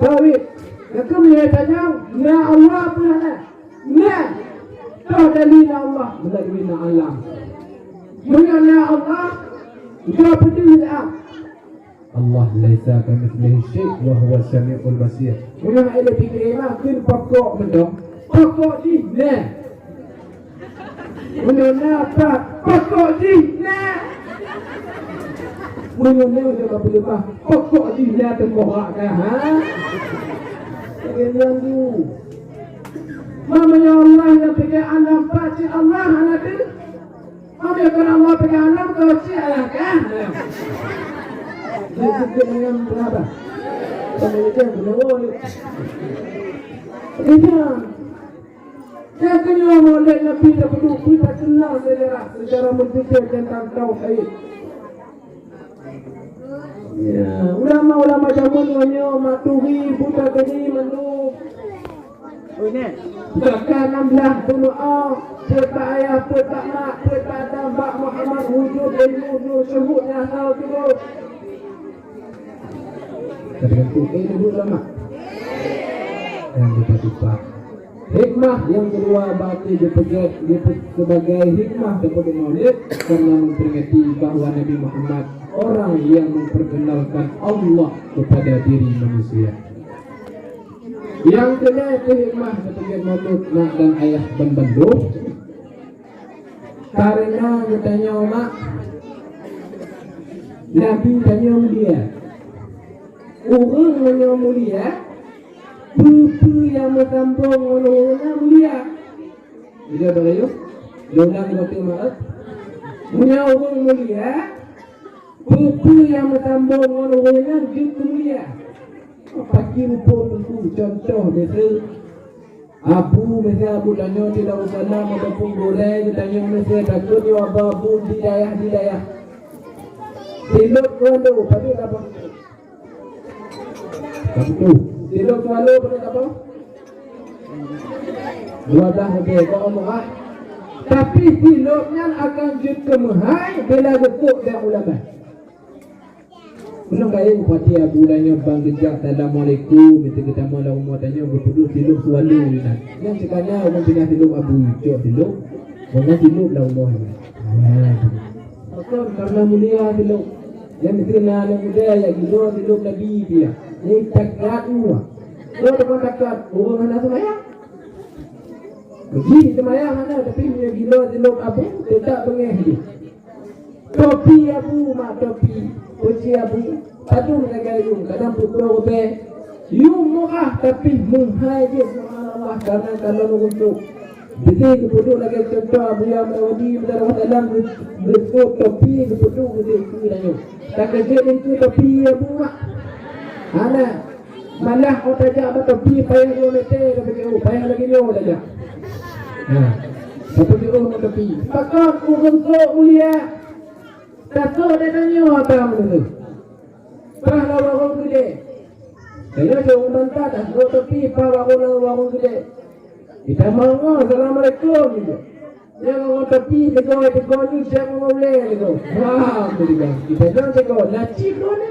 Tawit. Nyang keumiet tanyong, na Allah peue hana? Na. Toh dalil na Allah, meulalu na alam. Meunyoe na Allah, ujoe peudeuh lam. Allah laisa kamitslihi syai' wa huwa samiul basir. Meunyoe hana lé pike mah kheun pokok mantong, pokok jih na. Meunyoe na pat, pokok jih na. Meunyoe na udah bapeuleumah, pokok jih na teukorak ka, ha? Lagèe nyan tu. Meunyoe Allah nyang pike alam pat cit Allah hana teuh. Ambil kon Allah peugah alam keu cit ayah kah? Dia sikit dengan berapa? Sama macam benawa ni. Iya. Nyang keunyoe Maulid Nabi tapeuduek, peue takeunal sejarah, sejarah meututoe teuntang tauhid. Ya, ulama-ulama jameun nyoe, Maturi, Buta Geni, Mandum. Zaka nam blaih, peuet bak ayah, peuet bak mak, peuet bak adam, bak Muhammad, wujud, ilmu, nur, syuhud, nyang asal turun. Kadang tu, eh, duduk lama. Yang kita lupa. Hikmah yang kedua, berarti dipeugah, dipe-, sebagai hikmah daripada Maulid, karena memperingati bahwa Nabi Muhammad orang yang memperkenalkan Allah kepada diri manusia. Nyang keulhèe keu hikmah geupeugèt Maulud mak dan ayah ban bandum, karena geutanyoe mak, Nabi tanyoe mulia. Ureueng meunyoe mulia, peue-peue nyang meusambong ngon ureueng nyan mulia. Jaweueb laju, lôn ulang keu maté mak. Meunyoe ureueng mulia, peue-peue nyang meusambong ngon ureueng nyan jeuet keu mulia. Pakri muphom teungku, contoh miseue, Abu, miseue Abu tanyoe di Darussalam ataupun gurèe geutanyoe miseue takheun nyoe Abu-abu di dayah-dayah. Silop keunoe padub saboh. Satu. Silop swallow padub saboh? Dua blah leubeh, kok murah. Tapi silop nyan akan jeuet keu meuhai bila geukok dan ulama. Ulôn kayém bupati Abu tanyoe ban geujak assalamualaikum, miseue geutamong lam rumoh tanyoe geupeuduek silop swallow inan. Nyan sikana ureueng pinah silop Abu, cok silop, ureueng silop lam rumoh nyan. Nah, pakon? Karena mulia silop. Nyan miseue na aneuk muda jak gilo silop Nabi piah. Nyan takat Allah. Kok takot-takot, ureueng hana seumayang? Jih seumayang hana, tapi meunyoe gilo silop Abu, teutap beungéh jih. Topi Abu, mak, topi. Peucé Abu, padum lagèe yum, kadang peuet ploh ribèe. Yum murah, tapi meuhai jih, subhanallah, karena kalon ureueng trok. Jadi, geupeuduek lagèe contoh Abuya Mudawadi, Mudawadi dalam geu-, geusôt topi, geupeuduek geudeue keu tanyoe. Takeujot lé keu topi Abu, mak. Hana. Malah 'oh tajak bak topi payah dua meter, tapi jauh, payah lagèe nyoe tajak. Nah, tapi jauh ngon topi. Pakon ureueng sôk mulia? Tasôk di tanyoe ata meunurot. Bah lawan ureueng keudéh. Tanyoe cok ureueng banta dah, ngon topi, paih bak warong, warong keudè. Jitamong, "Assalamualaikum," gitu. Nyan ngon topi, teugoi, teugoi nyoe, siap ngon ulèe, gitu. Wah, beutôi. Jitamong teugoi, "Lah cit keuh nyoe."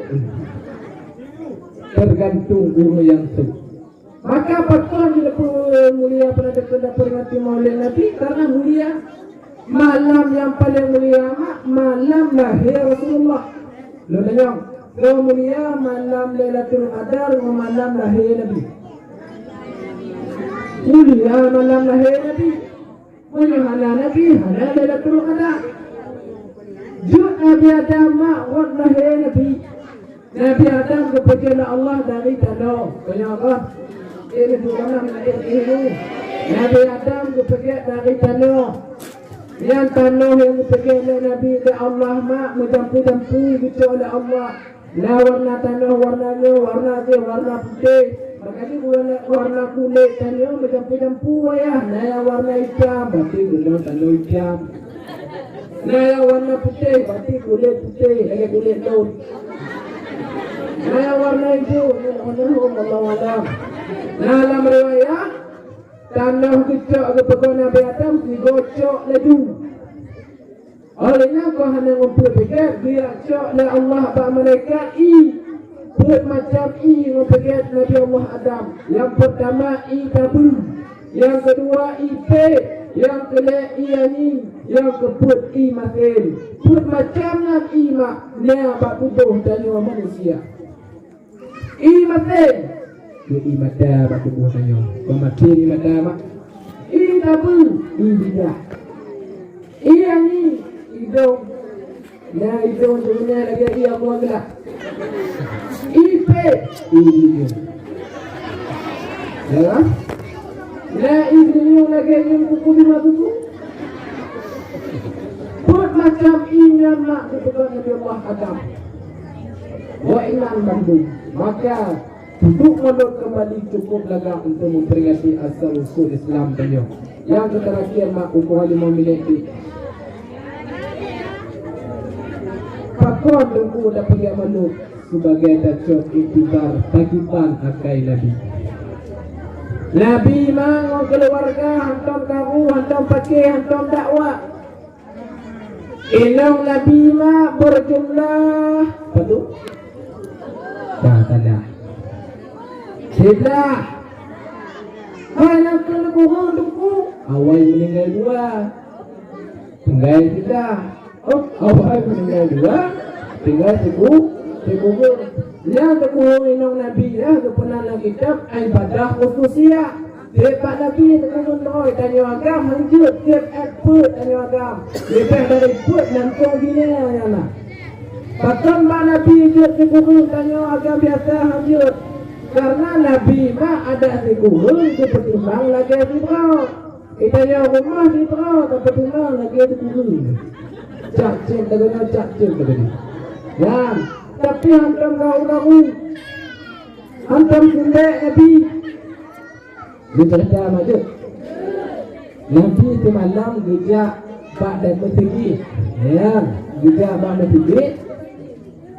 Tergantung ureueng nyang su. Maka pakon jeuet peumulia, peunadeuk keu peringati Maulid Nabi, karena mulia. Malam nyang paleng mulia mak malam lahé Rasulullah. Lôn tanyong, peumulia malam Lailatul Qadar ngon malam lahé Nabi? Mulia malam lahé Nabi. Meunyoe hana Nabi, hana Lailatul Qadar. Jeuet Nabi Adam mak rot lahé Nabi. Nabi Adam geupeugèt lé Allah dari tanoh. Tanyong apa? Eh, Nabi Adam, Nabi Adam. Nabi Adam geupeugèt dari tanoh. Nyan tanoh nyang geupeugèt lé Nabi, lé Allah mak, meujampu-jampu geucok lé Allah. Na warna tanoh, warna nyoe, warna jih, warna putéh. Maka jih warna, warna kulét tanyoe meujampu-jampu wayah. Na nyang warna itam, berarti geutanyoe tanoh itam. Na nyang warna putéh, berarti kulét putéh, lagèe kulét lôn. Na nyang warna ijo, nyan warna lôn, wallahu a'lam. Na lam riwayat, tanoh geucok geupeugöt Nabi Adam, geucok laju. Óh lheueh nyan, kon hana ngon peuet peugèt, geujak cok lé Allah bak malaikat ié. Peuet macam ié ngon peugèt Nabi Allah Adam. Nyang peurtama ié tabeue, nyang keudua ié pèk, nyang keulhèe ié anyi, nyang keupeuet ié masén. Peuet macam nyan ié mak na bak tuboh tanyoe manusia. Ié masén, keu ié mata bak tuboh tanyoe. Kon masén ié mata, mak. Ié tabeue, ié bijah. Ié anyi, idông. Na idông jeuet lagèe ié amuah geulah. Ié pèk, ié deunyeue. Ya. Na ié deunyeue lagèe ié kuku bima kuku. Peuet macam ié nyan mak geupeugöt Nabi Allah Adam. Wa inan bandum. Maka, untuk menutup kembali cukup lagak untuk memperingati asal usul Islam tanyoe. Nyang keuterakhir mak, umpama lima minit di. Pakon Teungku tapeugah manok sebagai tacok iktibar pakriban akai Nabi? Nabi ma ngon keuluwarga hantom karu, hantom paké, hantom dakwah. Inong Nabi ma beujumlah padum? Dah salah. Siblah. Hai, na keuneuk kureueng Teungku. Awai meuninggai dua. Tinggai siblah. Oh, awai meuninggai dua. Tinggai siku, siku kureueng. Nyan teukureueng inong Nabi nyan geupeuna lam kitab Ibadah Khususiyah. Tiep bak Nabi teukeunong droe tanyoe agam hanjeuet, tiep èk peuet tanyoe agam. Leubeh dari peuet nantong binèe nyang na. Pakon bak Nabi jeuet sikureueng tanyoe agam biasa hanjeuet? Karena Nabi ma adak sikureueng geupeutimang lagèe sidroe. Di tanyoe rumoh sidroe tapeutimang lagèe sikureueng. Cak cék lagèe nyoe, cak cék lagèe nyoe. Nyan, tapi hantom garu-garu. Hantom seumbek Nabi. Geucerita maju. Nabi seumalam geujak bak meuseujid. Ya, geujak bak meuseujid.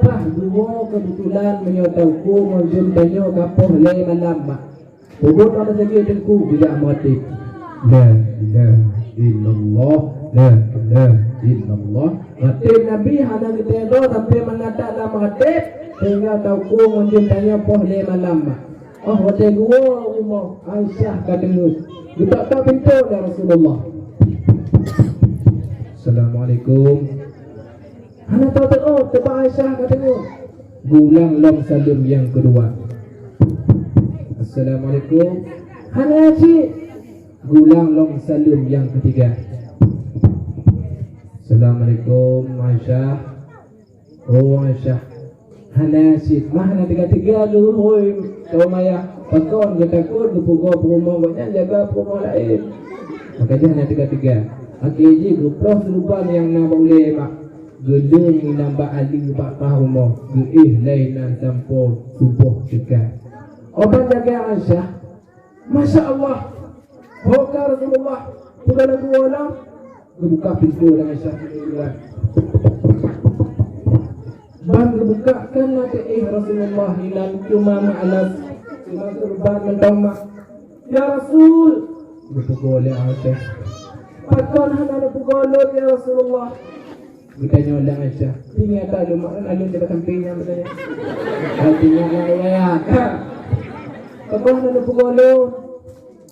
Bah geuwoe keubeutulan meunyoe teuku ngon jeuem tanyoe ka poh lhèe malam bak. Peubuet bak meuseujid Teungku geujak meuratib. La ilaha illallah, la ilaha illallah. Ratib Nabi hana geuteudoe sampai meunatap lam ratib, sehingga teuku ngon jeuem tanyoe poh lhèe malam bak. Óh watèe geuwoe rumoh, Aisyah ka deungoe. Geutok-tok pintoe lé Rasulullah. Assalamualaikum. Hana teuôt, teuba Aisyah ka deungoe. Geuulang lom saleuem nyang keudua. Assalamualaikum. Hana cit. Geuulang lom saleuem nyang keutiga. Assalamualaikum, Aisyah. Oh, Aisyah. Hana cit, mah hana teuga-teuga lôn, hôi, kawan maya. Pakon geutakot geupeugoe peurumoh gobnyan jaga peurumoh laén. Maka jih hana teuga-teuga. Akhé jih geuploh seuruban nyang na bak ulèe bak. Geuleueng inan bak aleue bak paih rumoh. Geuéh lé inan sampoe suboh teuka. Obat jaga Aisyah. Masya Allah. Ho ka Rasulullah, peugah lagèe nyan, geubuka pintoe dan Aisyah keuluar. Ban geubuka kan na teuéh Rasulullah inan cuma meualas Mak, kurban mantong, Mak. Ya Rasul, geupeugoe lé Aisyah. Pakon hana neupeugoe lôn, ya Rasulullah? Geutanyong lé Aisyah, "Tinggai that lôn, Mak, kan lôn jabat sampéng nyan," geutanyong. "Tinggai, ya, ya, ya." "Pakon hana neupeugoe lôn?"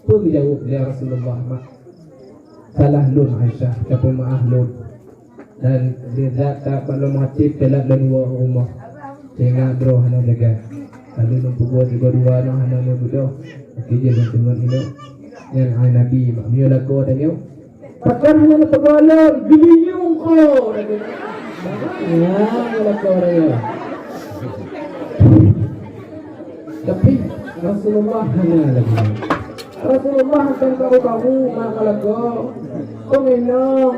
Peue geujaweueb lé Rasulullah, Mak? "Salah lôn, Aisyah, tapeumeu'ah lôn. Dan lé zat that bak lôn meuhasib teulat lôn woe u rumoh. Teuingat droe hana jaga. Lalu lôn peubuet sigoe dua nyoe hana lôn beudôh. Akhé jih lôn teungeut inong." Nyan hai Nabi, Mak, meunyoe lakoe tanyoe. Pakon hana neupeugoe lôn, geulinyueng ko. Ya, lakoe tanyoe. Tapi Rasulullah hana lagée nyan. Rasulullah hantom karu-karu, Mak, lakoe. Kong inong,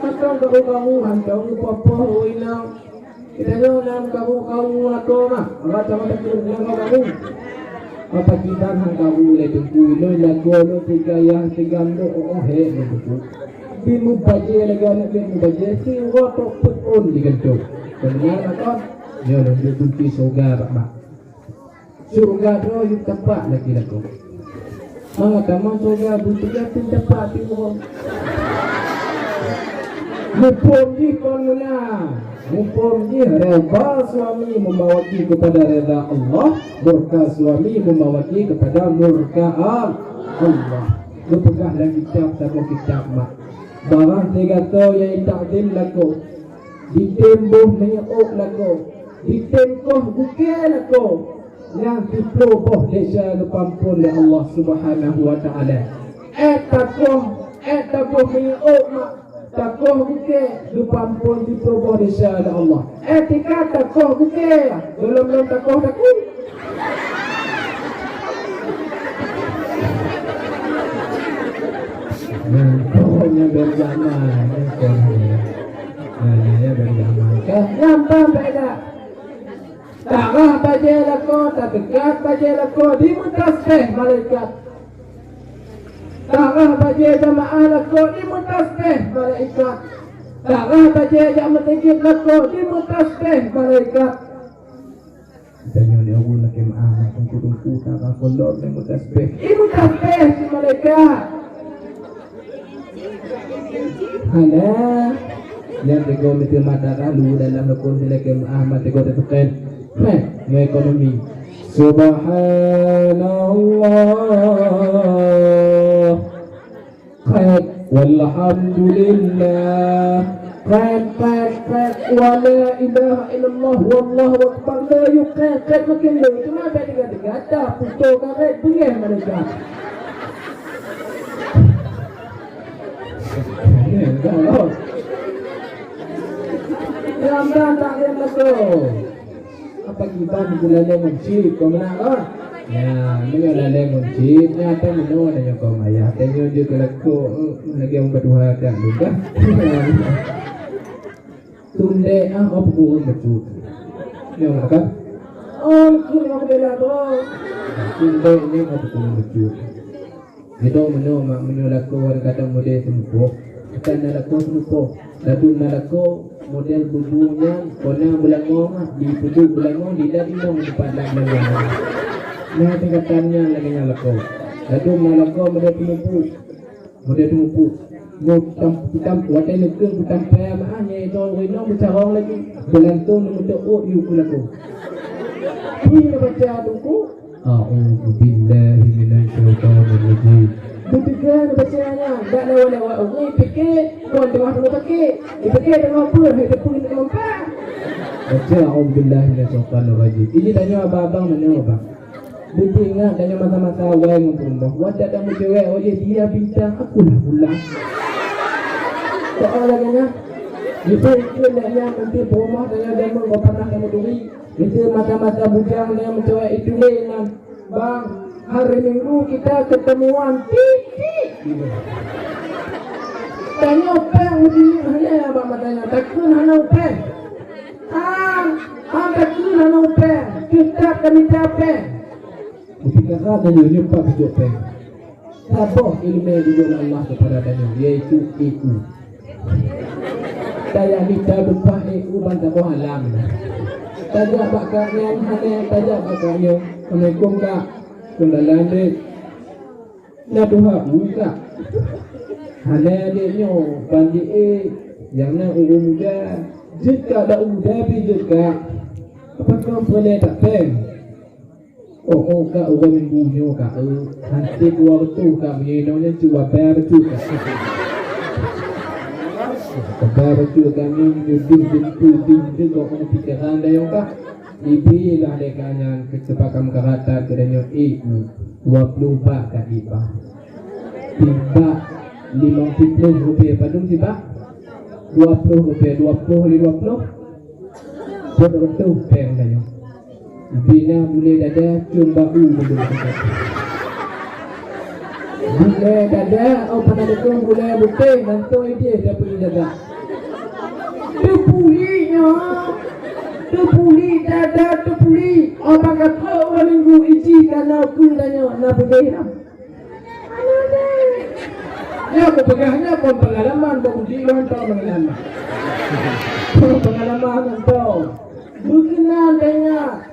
hantom karu-karu, hantom geupoh-poh inong. Geutanyoe na karu-karu lakoe, Mak. Mak, sama takheun na karu-karu. Apa kiban han karu lé Teungku, lôn lakoe lôn teuga yah teuga ndok, oh, oh, hék lôn Teungku. Di mubajée lagée aneuk miet mubajée, siuroe trok peuet ôn digantok. Keumudian makon, nyoe lôn jeuet bunci syeuruga bak, Mak. Syeuruga droe yue tampak lagée lakoe. Mangat tamong syeuruga, beuteuga pih tampak tiwoe. Muphom jih kon meunan. Muphom jih redha suami membawa ki kepada redha Allah, murka suami membawa ki kepada murka Allah. Geupeugah lam kitab, saboh kitab, Mak. Barang sigasoe nyang jitakzim lakoe, jitem boh minyeuk lakoe, jitem koh gukée lakoe, nyan siplôh boh desya geupeuampon lé Allah Subhanahu wa Taala. Ék takoh, ék taboh minyeuk, Mak, takoh gukée, geupeuampon siplôh boh desya lé Allah. Ék tika takoh gukée, gohlom-lom takoh takue. Nyan kon nyang beu jamal, nyan kon. Nah, nah, ya beu jamal. Ka nyang tam beda. Tarah bajée lakoe, tateugat bajée lakoe, dimeutasbeh malaikat. Tarah bajée jamaah lakoe, dimeutasbeh malaikat. Tarah bajée jak meuseujid lakoe, dimeutasbeh malaikat. Tanyoe di awai lakée meu'ah, teungku-teungku, tarah kon lom dimeutasbeh. Dimeutasbeh si malaikat. Hana. Nyang teungoh meuteumata kalu dalam rukon dilakée meu'ah, mat teungoh teupeukén. Heh, ngon ekonomi. Subhanallah. Khék, walhamdulillah. Khék, khék, khék, wa la ilaha illallah, wallahu akbar. Laju khék, khék makin lé. Cuma bèk teuga-teuga, dah putôh karet, beungéh malaikat. Ya, dah tak ada masuk. Apa kiban geulalée ngon cit, kon meunan kon? Ya, meunyoe lalée ngon cit, nyan ata meunoe tanyoe kon ayah, tanyoe jeuet keu lakoe, eh, lagée ureueng ka tuha that lôn dah. Tundek ah, oh, peukureueng bacut. Nyoe kan? Oh, keu nyang bela tu. Tundek nyoe, oh, peukureueng bacut. Jidong meunyoe mak, meunyoe lakoe kadang model seumeupoh, bukan na lakoe seumeupoh. Ladôm na lakoe model bubu nyan, kona beulangong, di puduk beulangong, di dan inong teumpat lam beulangong. Nah, tingkatan nyan lagèe nyan lakoe. Ladôm na lakoe model peumupuk. Model peumupuk. Mo tam, tam, watèe neukeueng peutampai meu'ah, nyan inong, inong meucarông laju. Beulantong neumeuteuk ôk yue keu lakoe. Pi neubaca teungku. A'udzubillahi minasyaitonirrajim. Beuteuga neubaca nyan, dak lewat-lewat ureueng pike, kon teungoh teungoh pike. Ipike teungoh peue, hai teupeue teungoh empat. Baca a'udzubillahi minasyaitonirrajim. Ini tanya abang-abang mana abang? Beuteuingat tanya masa-masa awai ngon peurumoh. Watèe dak meucewek, oh, dia bintang, akulah bulan. Soal lagèe nyan. Jipeuikheun dak nyan, nanti peurumoh tanya jameun, oh, pernah kamu turi. Itu masa-masa bujang dia mencoba itu lé nan. Bang, hari Minggu kita ketemuan. Titik. Tanyoe péng meudilik hana bak mata nyan. Takheun hana péng. Ah, ah, takheun hana péng. Kita kami capek. Mungkin kakak tanya nyoe pat kujok péng. Saboh ileumèe geujok lé Allah keupada tanyoe, yaitu iku. Tajak mita beupah iku ban saboh alam. Tajak bak kak nyan hana, tajak bak kak nyoe. Assalamualaikum, Kak. Kon dalam dek. Na tuha u kak. Hana dek nyoe, ban dek eh, nyang na ureueng muda. Jeuet kak dak muda pi jeuet kak. Apa kau boleh tak peng? Oh, oh, kak, ureueng minggu nyoe, kak, eh, hansé dua reutôh, kak, meunyoe inong nyan cuma ba reutôh, kak. Ba reutôh, kak, nyoe, nyoe, deuh, deuh, deuh, deuh, deuh, kok, kok, pikeran dayong, kak. Ibi lah lé, kak, nyan, keu teupakam karata keu dayong, eh, dua ploh bak, kak, iba. Tibak limong ploh rupiah, padum tibak? Dua ploh rupiah, dua ploh lé dua ploh. Peuet reutôh peng dayong. Bina bulée dada, cun bak u bulée dada. Bulée dada, oh, pandai dukung bulée beuteh, nantoi idéh dapeuet dada. Teupuli nyoe. Teupuli dada, teupuli. Oh, bak ka trok ureueng minggu iji kana keu tanyoe na beudeh. Nyoe kupeugah nyoe kon peungalaman, bak uji lôn tahu peungalaman. Peungalaman nyoe tahu. Beukeunan teuingat.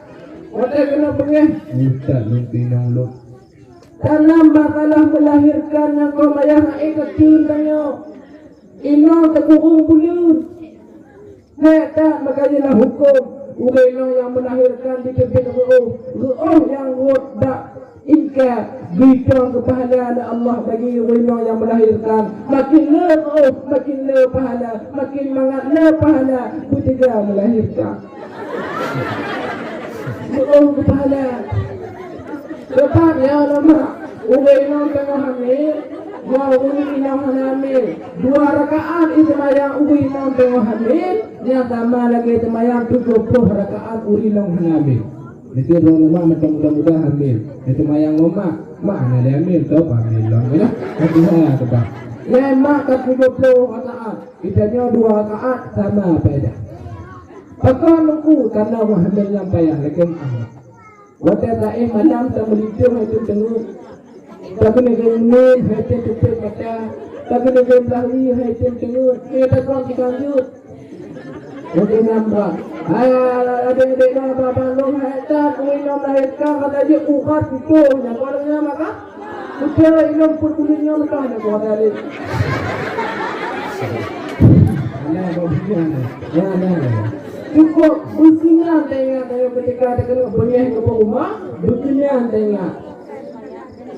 Watèe keunoe beungèh, ustaz lôn pinong lôn. Dalam masalah melahirkan nyang keu mayah, eh, keuteun tanyoe. Inong teukurong buleuen. Hék that, maka jeulah hukôm ureueng inong nyang meulahérkan jiteubiet reuôh, reuôh nyang rhot bak ingka, geutong keu pahala lé Allah bagi ureueng inong nyang meulahérkan. Makin le reuôh, makin le pahala, makin mangat le pahala beuteuga meulahérkan. Reuôh keu pahala. Teupeu nyoe lom, ureueng inong teungoh hamil, ngon ureueng inong hana hamil. Dua rakaat jiseumayang ureueng inong teungoh hamil, nyang sama lagèe seumayang tujoh ploh rakaat ureueng inong hana hamil. Meusti droeneuh mak mantong muda-muda hamil, jiseumayang ngon mak, mak hana lé hamil, toh hamil lom, ya. Hati-hati, bah. Lé mak ka tujoh ploh rakaat, geutanyoe dua rakaat sama paedah. Pakon Teungku, karena meuhamil nyan payah, lagèe meu'ah. Watèe taéh malam tameulintông hai tem teungeut. Takeunong geumeunun hai tem teuteup mata. Takeunong geumeulawi hai tem teungeut. Eh, takon sikanjut. Lagèe nyan bah. Hai, adék-adék na, babah lôn hai that, ureueng inong lahé ka, ka tajeuet ubat putôh nyan. Kon lagèe nyan maka? Beutôi, ilôn peuet buleuen nyoe meutan nyoe kuasa lé. Alah, bagus nyan. Ya, ya. Cukup beukeunan teuingat, ayo, ketika takeunong beungèh keu po uma, beukeunan teuingat.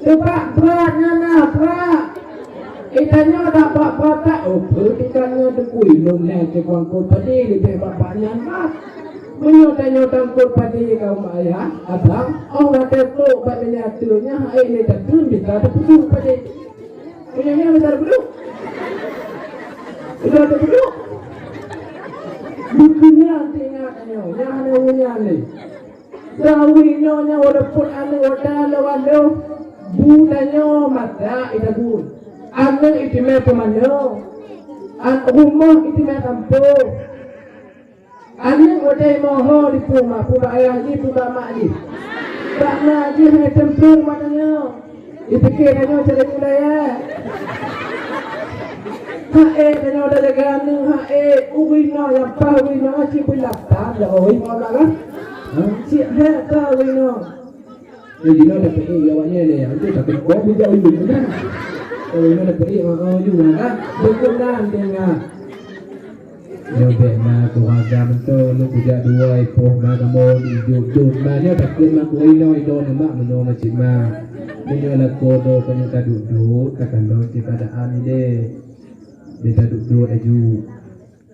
Teubak brat nyan na, brat. Geutanyoe dak bak-bak that, oh, peue tingkat nyoe teungku, ilôn lé cit kuangkot padé leubeh bak-bak nyan, brat. Meunyoe tanyoe tangkot padé kaum ayah, abang, oh watèe trok bak miniatur nyan, hai lé takheun bisa tapeuduek padé. Meunyoe nyan bisa tapeuduek. Bisa tapeuduek. Beukeunan teuingat tanyoe, nyan hana ureueng nyan lé. Ureueng inong nyan walaupun aneuk watèe lôn, bu tanyoe mata itagun. Aneuk itimé peumanoe. An-, rumoh itimé kampông. Aneuk watèe imoe ho dipeue ma, peue bak ayah jih, peue bak mak jih. Bak mak jih hai tem plueng mata nyoe. Ipike tanyoe cari budaya. Hai tanyoe dak jaga aneuk, hai ureueng inong nyang paih ureueng inong cit beulapan dah oi, mau lah kan? Ha? Cit hai ka ureueng inong. Jadi, jinoe dapeuék awak nyan lé, antu takheun kok bijak ulôn kan. Kalau jinoe dapeuék, ha, ha, ju kan. Beukeunan teuingat. Nyoe bèk na keuluwarga mantong, lôn kujak dua ipoh na kamoe di jok-jok. Ma nyoe takheun mak keuinoe, idoe neumak meunoe macam ma. Meunyoe lakoe droe tanyoe taduek-duek, takalon cit keuadaan idéh. Bèk taduek-duek laju.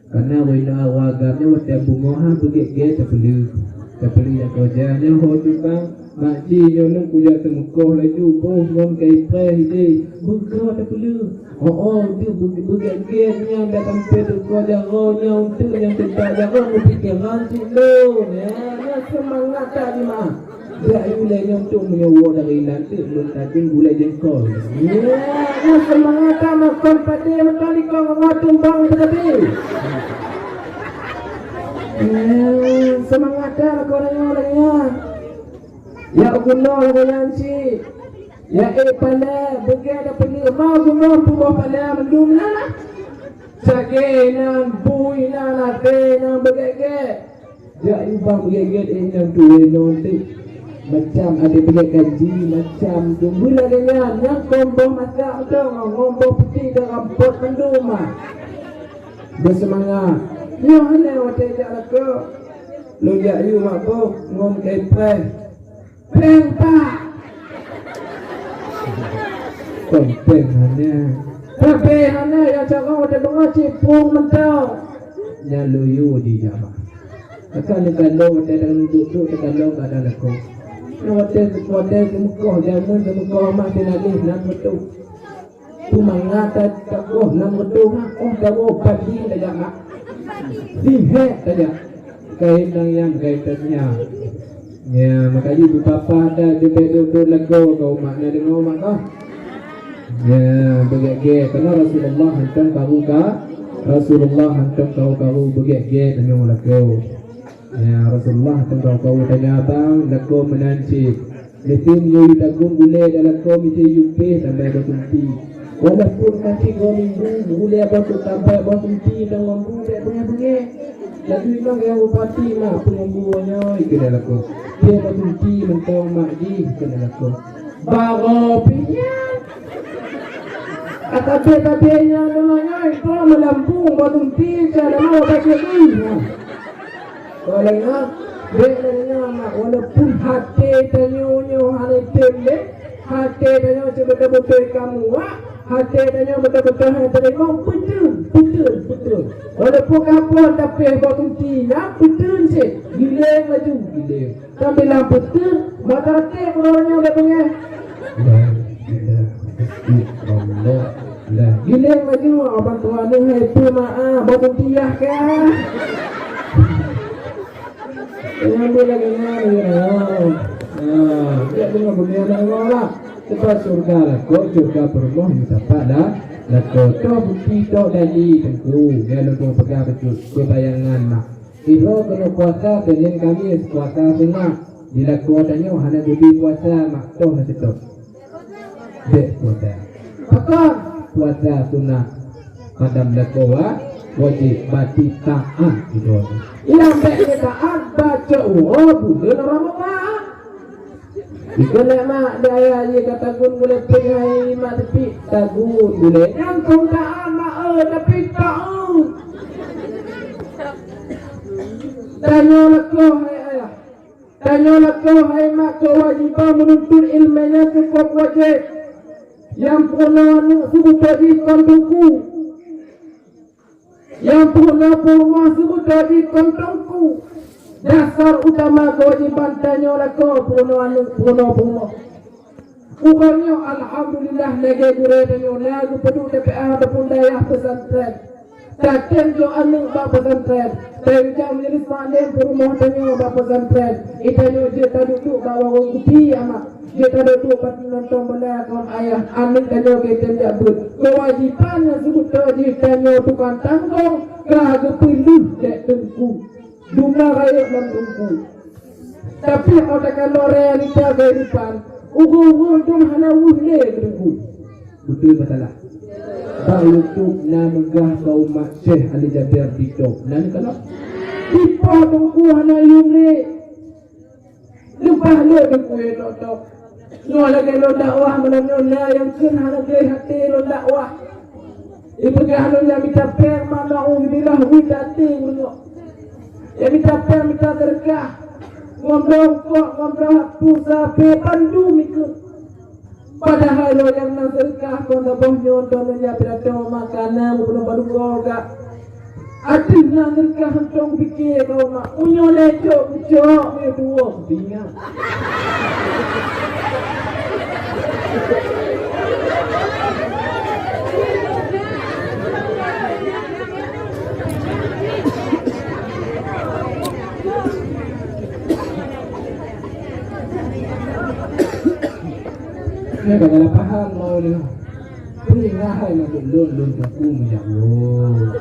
Karena wina awak agam nyoe watèe beungoh ha beugèt-gèt tapeuleueh. Tapeuleueh jak keureuja nyoe ho tukang. Mak jih nyoe lôn kujak teumeukoh laju boh ngon kai preh idéh. Beugèt tapeuleueh. Oh, oh, tu beu-, beugèt-gèt nyan dak sampai teuka jaroe nyoe, untuk nyang teuka jaroe meupikeran cit lôn. Ya, nyan seumangat that jeumaáh. Jak ilèe nyoe untuk meunyoe dari nanti lôn tajeng gulai jengkol. Ya, nyan seumangat that makon padé meukalikong ngon tumbang teunabi. Ya, seumangat that makon nyoe lagèe nyan. Ya, geunoe lagèe nyan cit. Ya, eh, pala, beugèt tapeuleueh ma geunoe tuboh pala mandum na. Cagèe nan, bui nan, até nan beugèt-gèt. Jak ubah beugèt-gèt, eh, nyang tuwö lôn teuk. Macam ada bilet gaji, macam tu. Mula dengan nyang kon boh masak beutôi, ngon boh peuti dan rampot mandum, ah. Beuseumangat. Nyoe hana watèe jak lakoe. Lôn jak yue mak boh ngon kai preh. Péng, Pak! Kon péng hana. Tapi hana nyang carông watèe beungoh cit prueng mantong. Nyan lôn yue jijak, Pak. Akan neukalon watèe dang duek-duek teukalon bak lakoe. Nyoe watèe, watèe teumeukoh, jameun teumeukoh mak teunaléh nam reutôh. Peumangat ta-, takoh nam reutôh ha, oh tawoe padi tajak mak. Sihek tajak. Kain nang nyang, kain teuh nyan. Ya, maka jih beupapa dah jeuet duek-duek lakoe keu umat na deungoe mak kah. Ya, beugèt-gèt. Karena Rasulullah hantom karu ka, Rasulullah hantom karu-karu beugèt-gèt tanyoe lakoe. Ya, Rasulullah hantom karu-karu tanyoe abang, lakoe meunan cit. Miseue yue tagun gulèe dan lakoe miseue yue péh tambai boh sunti. Walaupun ka sigoe minggu gulèe boh tu tambai boh sunti dan ngon bu bèk beungèh-beungèh. Laju inong nyang bupati mak peunggu nyoe keunan lakoe. Dia boh sunti mantong mak jih keunan lakoe. Baroe pih nyan. Atabe-tabe nyan deungon nyoe, kau meulampung boh sunti, cara mau baca duit. Oleh nyan, bèk lagèe nyan, mak, walaupun até tanyoe nyoe hana tem lé, até tanyoe seubeutôi-beutôi ka muak, até tanyoe beutôi-beutôi hana teurimong, beutôi, beutôi, beutôi. Walaupun ka phon tapéh boh sunti nyan, beutôi cit, gileng laju, gileng. Sambil lam beutôi, mata até keudroe nyoe dak beungèh. La ilaha illallah. La. Gileng laju, abang tuan ni, hai, peue mak, ah, boh sunti yah kah? Jangan dia lagi nyan, ya. Ah, dia dengar bunyi anak Allah lah. Sebab syurga lakoe, syurga peurumoh, meusapat lah. Lakoe toh bukti, toh dali, Teungku. Nyan lôn peugah beutôi. Keubayangan mak. Sidroe keuneuk puasa Senin Kamis, puasa sunat. Di lakoe tanyoe hana geubri puasa, mak, toh na seutôt. Bèk puasa. Pakon? Puasa sunat. Padam lakoe wa-, wajéb, bati taát sidroe. Nyang bèk taát baca uroe buleuen Ramadhan. Dikeuneuk mak di ayah jih ka tagun gulèe péng hai mak teupik, tagun gulèe. Nyang kong taát mak, eh, tapi taát. Tanyoe lakoe hai ayah. Tanyoe lakoe hai mak, keuwajiban meununtut ileumèe nyan cukup wajéb. Nyang peurunoe aneuk seubeutôi jih kon teungku. Nyang peurunoe peurumoh seubeutôi jih kon teungku. Dasar utama keuwajiban tanyoe lakoe peurunoe aneuk, peurunoe peurumoh. Uroe nyoe alhamdulillah lagèe gurèe tanyoe na geupeuduek T P A ataupun dayah pesantren. Tatém jok aneuk bak pesantren. Tayue jak majelis taklim peurumoh tanyoe bak pesantren. Di tanyoe jeuet taduek-duek bak warong kupi, amak. Jeuet taduek-duek bak nonton bola ngon ayah. Aneuk tanyoe geutém jak beuet. Keuwajiban nyang seubeutôi jih tanyoe tukang tanggong ka geupeuleueh lé teungku. Duma rayeuk lam teungku. Tapi, oh, takalon realita kehidupan, ureueng-ureueng dum hana weueh lé keu teungku. Beutôi meusalah? Bak YouTube na meugah keu umat Syekh Ali Jaber TikTok. Na neukalon? Dipoh teungku hana yuem lé. Leupah lé teungku nyang tok-tok. Nyoe lagèe lôn dakwah malam nyoe, na nyang kheun hana gleh até lôn dakwah. Ipeugah lôn nyang mita péng, ma, naudzubillah, weueh até meunyoe. Nyang mita péng, mita seudeukah. Ngon bloe rukok, ngon bloe pulsa, pé bandum ikheun. Padahai lôn nyang na seudeukah kon saboh nyoe, droeneuh jak pidato makanan, meupeuneuh padum goe gak. Ateueh na seudeukah hántom pike keu umat. Meunyoe lé cok, cok, meunyoe tuwoe, ingat. Nyoe ka salah paham lôn nyoe. Peue nyang hai maksud lôn, lôn teungku meujak woe.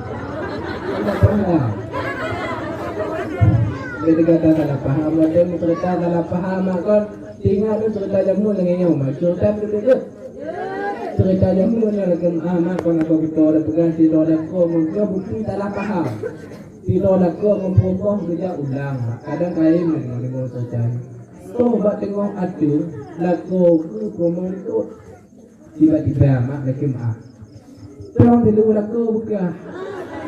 Salah paham. Lé teuka salah paham, watèe meuceurita salah paham mak kon. Teuingat lôn ceurita jameun lagèe nyoe, mak, ceurita beutôi-beutôi. Ceurita jameun nyoe lagèe, ah, mak kon, akoe geutanyoe peugah sidroe lakoe ngon bukti salah paham. Sidroe lakoe ngon peurumoh geujak ulang, mak. Kadang kayém ngon leumo sajan. Toh bak teungoh ateueh, lakoe keu promo likot. Tiba-tiba mak lakée meu'ah. Tong siluweue lakoe beukah.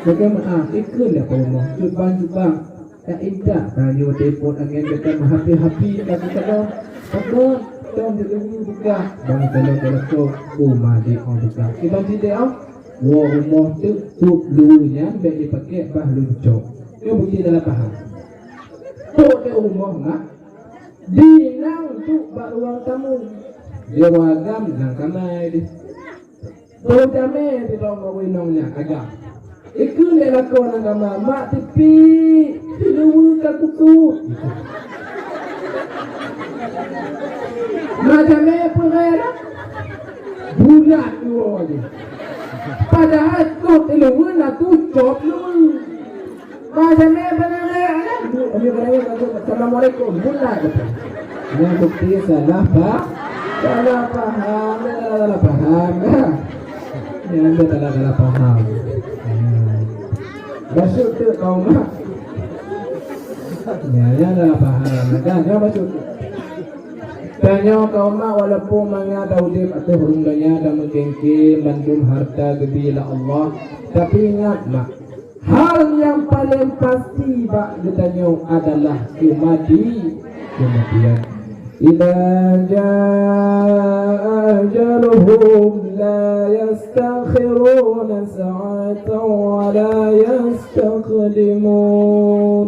Lakée meu'ah, ikheun dak peurumoh, cut bang, cut bang. Tak intat tanyoe telepon angén dekat meuhapi-hapi ka keudroe. Pakon, tong siluweue beukah. Bang, kalau lakoe, oh, ma di ong beukah. Iban sideh ong, woe rumoh teuk, cut luweue nyan bék jipakée bah lôn cok. Nyoe bukti dalam paham. Tok di rumoh mak, di nang duek bak ruang tamu. Di ruang agam nang kamai di. Beu jamé di ruang inong nyan agam. Ikheun lé lakoe nang kamai, mak tipi, siluweue ka kutu. Mak jamé peuraya dah. Bulat dua je. Padahal kot siluweue na tucok luweue. Macam ni benar ya? Kami benar ya, assalamualaikum. Bulat. Yang bukti salah pa-, salah paham, salah, salah paham. Ya, anda salah, salah paham. Ya. Maksud tu kau mak. Ya, ya, salah paham. Kan, ya, maksud tu. Tanyoe kau mak, walaupun manga dah udép ateueh rhueng donya dan meukengke mandum harta geubri lé Allah, tapi ingat mak, hal nyang paleng pasti bak geutanyoe adalah keumati-, keumatian. Idza jaa ajaluhum la yastakhiruna sa'atan wa la yastaqdimun.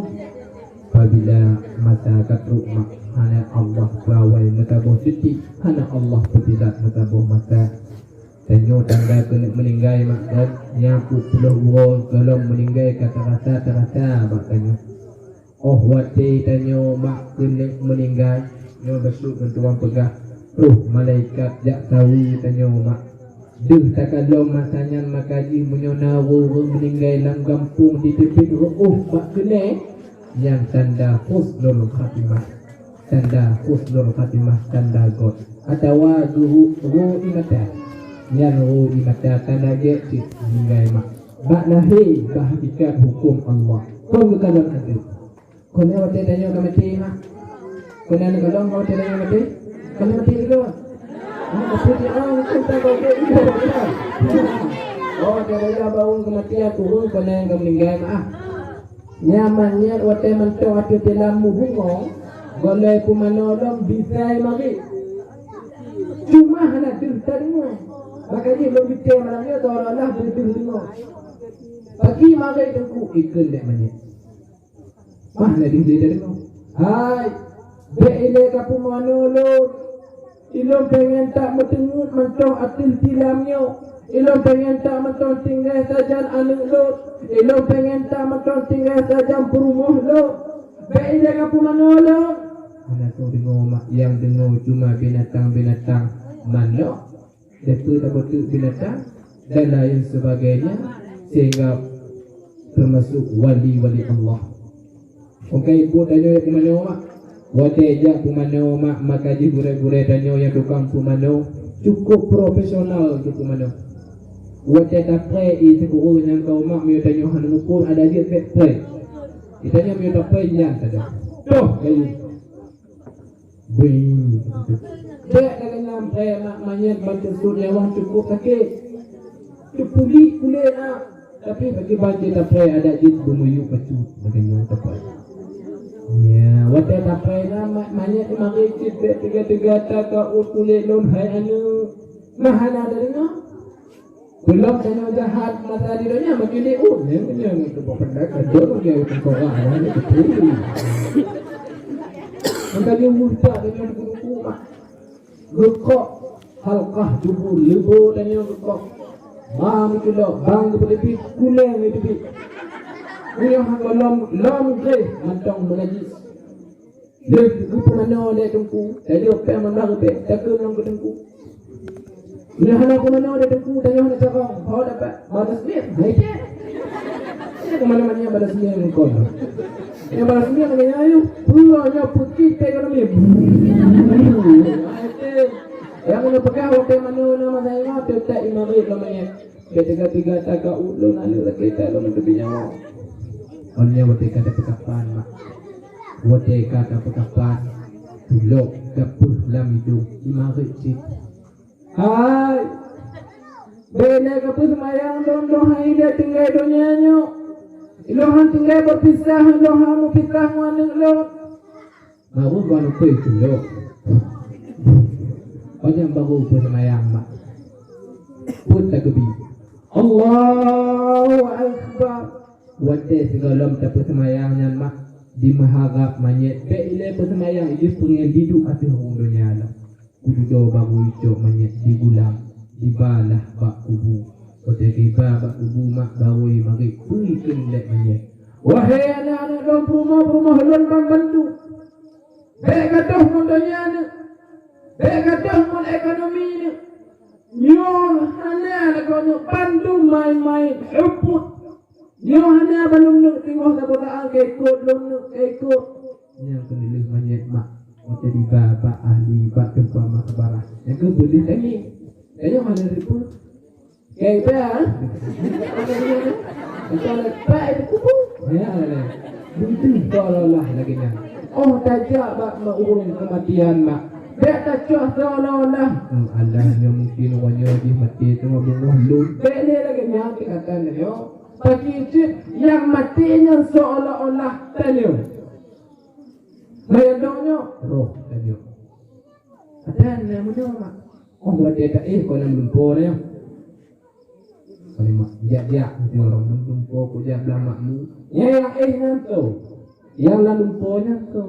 Apabila masa ka trok mak, hana Allah peuawai meusaboh detik, hana Allah peusirat meusaboh masa. Tanyoe tanda keuneuk meuninggai mak, dan nyan peuet ploh uroe gohlom meuninggai ka tarasa-tarasa bak tanyoe. Óh watée tanyoe mak keuneuk meuninggai, nyoe bacut lôn tuan peugah, roh malaikat jak saweue tanyoe mak. Deuh takalon masa nyan maka jih meunyoe na ureuëng meuninggai lam gampông jiteubiet reuôh bak keunoe, nyan tanda husnul khatimah. Tanda husnul khatimah, tanda göt. Atawa geuhu-, ro ie mata. Nyan ro ie mata tanda göt cit meuninggai mak. Bak lahé bak hakikat huköm Allah. Kon geukalon ateueh. Kon watée tanyoe ka maté mak. Kon watée tanyoe maté. Kon maté juga. Ah, maté juga. Oh, watée tanyoe baru kematian turun kon ka meuninggai mak. Nyan manyét watée mantong ateueh tilam meuhungong, gohlom pumanö lom bisai marit. Cuma hana deuh tadeungoe. Maka jih lôn bisai malam nyoe seolah-olah beudeuh deungoe. Pagi marit teungku ikheun lé manyét. Mah na deuh lé tadeungoe. Hai, bék ilée ka pumanö lôn. Ilôn péngen that meuteungeut mantong ateueh tilam nyoe. Ilôn péngen that mantong tinggai sajan aneuëk lôn. Ilôn péngen that mantong tinggai sajan peurumoh lôn. Bék ilée ka pumanö lôn. Hana soe deungoe mak, nyang deungoe cuma binatang-binatang manok. Dapeu tabeuteuek binatang dan lain sebagainya, sehingga termasuk wali-wali Allah. Oke, ibu tanyoe jak pumanö mak. Watée jak pumanö mak, maka jih gurée-gurée tanyoe nyang tukang pumanö cukup profesional untuk pumanö. Watée tapré ie teuguroe nyang kau mak, meunyoe tanyoe hana muphom, ada jeuet bék pré. Ie tanyoe meunyoe tapré nyan saja. Toh, lalu. Bui. Bék lagée nyan pré mak manyét ban teusut nyawöng cukup sakét. Teupulik kulét na, tapi bagi ban jih tapré adat jih beumiyueb bacut lagée nyoe tapré. Ya, watée tapré na ma-, manyét marit cit bék teuga-teuga takeuh kulét lôn hai aneuëk. Nah hana tadeungoe. Belom tanyoe jahat masa di donya makin liut. Nyan, nyan, nyan, tu pendek, ada lagi yang tengkorak, ada lagi tu. Maka dia mudah dengan guru-guru mak. Geukok halkah tubuh leubo tanyoe geukok. Bang itu lom, bang geupeuleubeh, kuleng itu bi. Uleh hak lom, lom geh mantong meunajis. Lheueh geupumanö lé teungku, tanyoe péng mandum leubeh, takheun lom keu teungku. Nyoe hana pumanö lé teungku, tanyoe hana carông, ho dapat balas miet, hai cek. Nyoe keumanö-manö balas miet ngon kon. Nyoe balas miet lagée nyoe, peue nyoe putih teh keu miet. Hai cek. Nyang nyoe peugah watée manö na masa nyoe, teutab imarit lom nyoe. Keutiga-tiga taga ulôn aneuëk lagée that lôn teubiet nyoe. Ôn nyoe watée ka tapeukapan, mak. Watée ka tapeukapan. Tulok dapeuh lam idong imarit cit. Hai, bèk lé kapeuseumayang lôn, lôn han ilèe tinggai donya nyoe. Lôn han tinggai beupisah, lôn han meupisah ngon aneuk lôn. Baru ban ukeue tulok. Pajan baru peuseumayang mak. Peuet takbir. Allahu Akbar. Watèe sigohlom tapeuseumayang nyan mak, dimeuharab manyét bèk ilèe peuseumayang, idéh peungén diduek ateueh ureueng donya nyan. Kududoe baru icok manyét digulang, dibalah bak kubu. Watèe tiba bak kubu mak, baru imarit, peue ikheun lé manyét, "Wahé aneuk-aneuk lôn, peurumoh-peurumoh lôn ban bandum! Bèk gadôh ngon donya neuh! Bèk gadôh ngon ekonomi neuh! Nyoe hana lagoe neuh, bandum maén-maén, huput! Nyoe hana bandum neuh, teungoh saboh saát ka ikot lôn neuh, ka ikot!" Nyang keuneulheueh manyét mak, watèe tiba bak ahli, bak teumpat makbarah. Nyang keuh beuleuh tangieng. Tanyoe hana teupeue. Kaya, ha? Entah letak itu kubu. Ya, ya. Begitu seolah-olah lagèe nyan. Oh, tajak bak ma-, ureueng keumatian mak. Bèk tacok seolah-olah. Hmm, alah, nyoe mungkin uroe nyoe jih maté teuma beungoh lôn. Bèk lé lagèe nyan tingkatan nyoe. Paki cit nyang maté nyan seolah-olah tanyoe. Maya doh nyoe, roh tanyoe. Ada nyang meunyoe mak. Oh, watèe taéh kon nyang meulumpo nyoe. Paléng mak, jak-jak, ureueng meulumpo kujak blang makmu. Nyang éh nyan toh. Nyang lam lumpo nyan toh.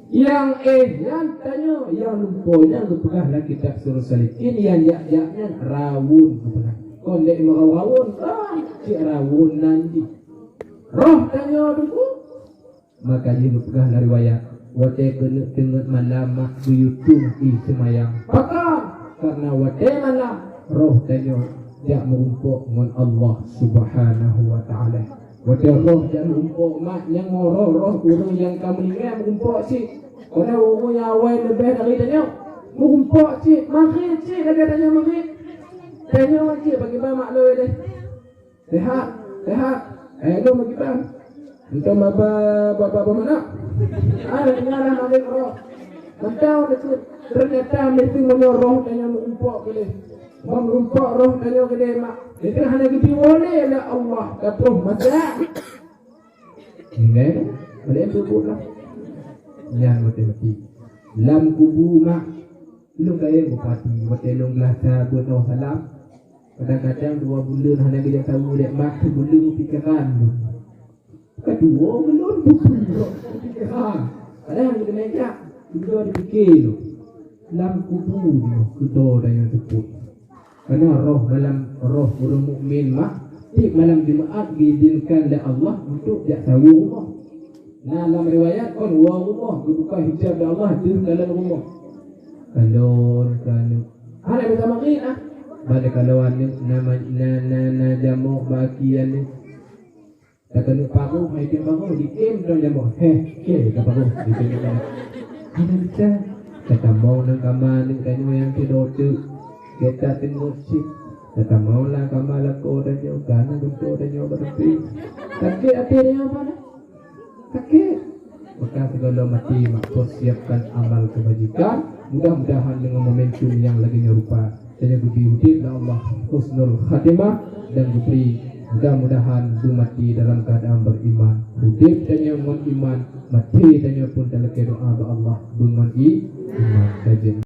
Nyang éh nyan tanyoe, nyang lumpo nyan geupeugah lam kitab Sirus Salikin, nyang jak-jak nyan rawon geupeugah. Kon lé meurau rawon, ah, cit rawon nan jih. Roh tanyoe teungku. Maka jih geupeugah lam riwayat, watèe keuneuk teungeut malam mak geuyue tueng ié seumayang. Pakon? Kareuna watèe malam roh tanyoe jak meurumpok ngon Allah Subhanahu wa Ta'ala. Watèe roh jak meurumpok mak, nyang roh-roh ureueng nyang ka meuninggai meurumpok cit. Kareuna ureueng nyang awai leubeh dari tanyoe meurumpok cit, magrib cit lagèe tanyoe magrib. Tanyoe cit bagaimana mak lôn deh. Sehat, sehat. Eh, lôn meukiban. Entong baba, baba, baba mana? Ah, dengar lah magrib roh. Mantau dekat. Ternyata meusti meunyoe roh tanyoe meurumpok keudeh. Ban meurumpok roh tanyoe keudeh mak. Itu hana geubri ulèe lé Allah. Ka troh masak. Ingat, boleh bubuet lah. Nyan beutôi-beutôi. Lam kubu mak. Lôn kayém bupati, watèe lôn glah sa beuet salam. Kadang-kadang dua buleuen hana geujak saweue dek mak, sibuleuen pikiran lôn. Ka dua buleuen, buleuen pikiran. Padahal hana geujak, dua dipike lôn. Lam kubu nyoe, keudroe tanyoe seupôt. Kareuna roh malam, roh ureueng mukmin mak, tiep malam Jumaat geuizinkan lé Allah untuk jak saweue rumoh. Na lam riwayat kon woe rumoh, geubuka hijab lé Allah deuh kalon rumoh. Kalon, kalon. Hana bisa magrib ah. Bak kalon aneuk na, na, na, na jamok bak aki aneuk. Takeuneuk pagoh, hai kém pagoh, dikém dong jamok. Heh, kém ka pagoh, dikém dong jamok. Hana bisa. Tatamong lam kama aneuk tanyoe nyang keudroe teuk. Gata teungeut cit. Tatamong lam kama lakoe tanyoe, ka na gunto tanyoe bak teumpat. Sakét até tanyoe apa na? Sakét. Maka sigohlom maté mak persiapkan amal kebajikan. Mudah-mudahan dengan momentum yang lagèe nyoe rupa, tanyoe geubri udép lé Allah husnul khatimah dan geubri mudah-mudahan beumaté dalam keadaan beriman. Udép tanyoe ngon iman, maté tanyoe pun talakèe doa bak Allah beungon i-, iman saja.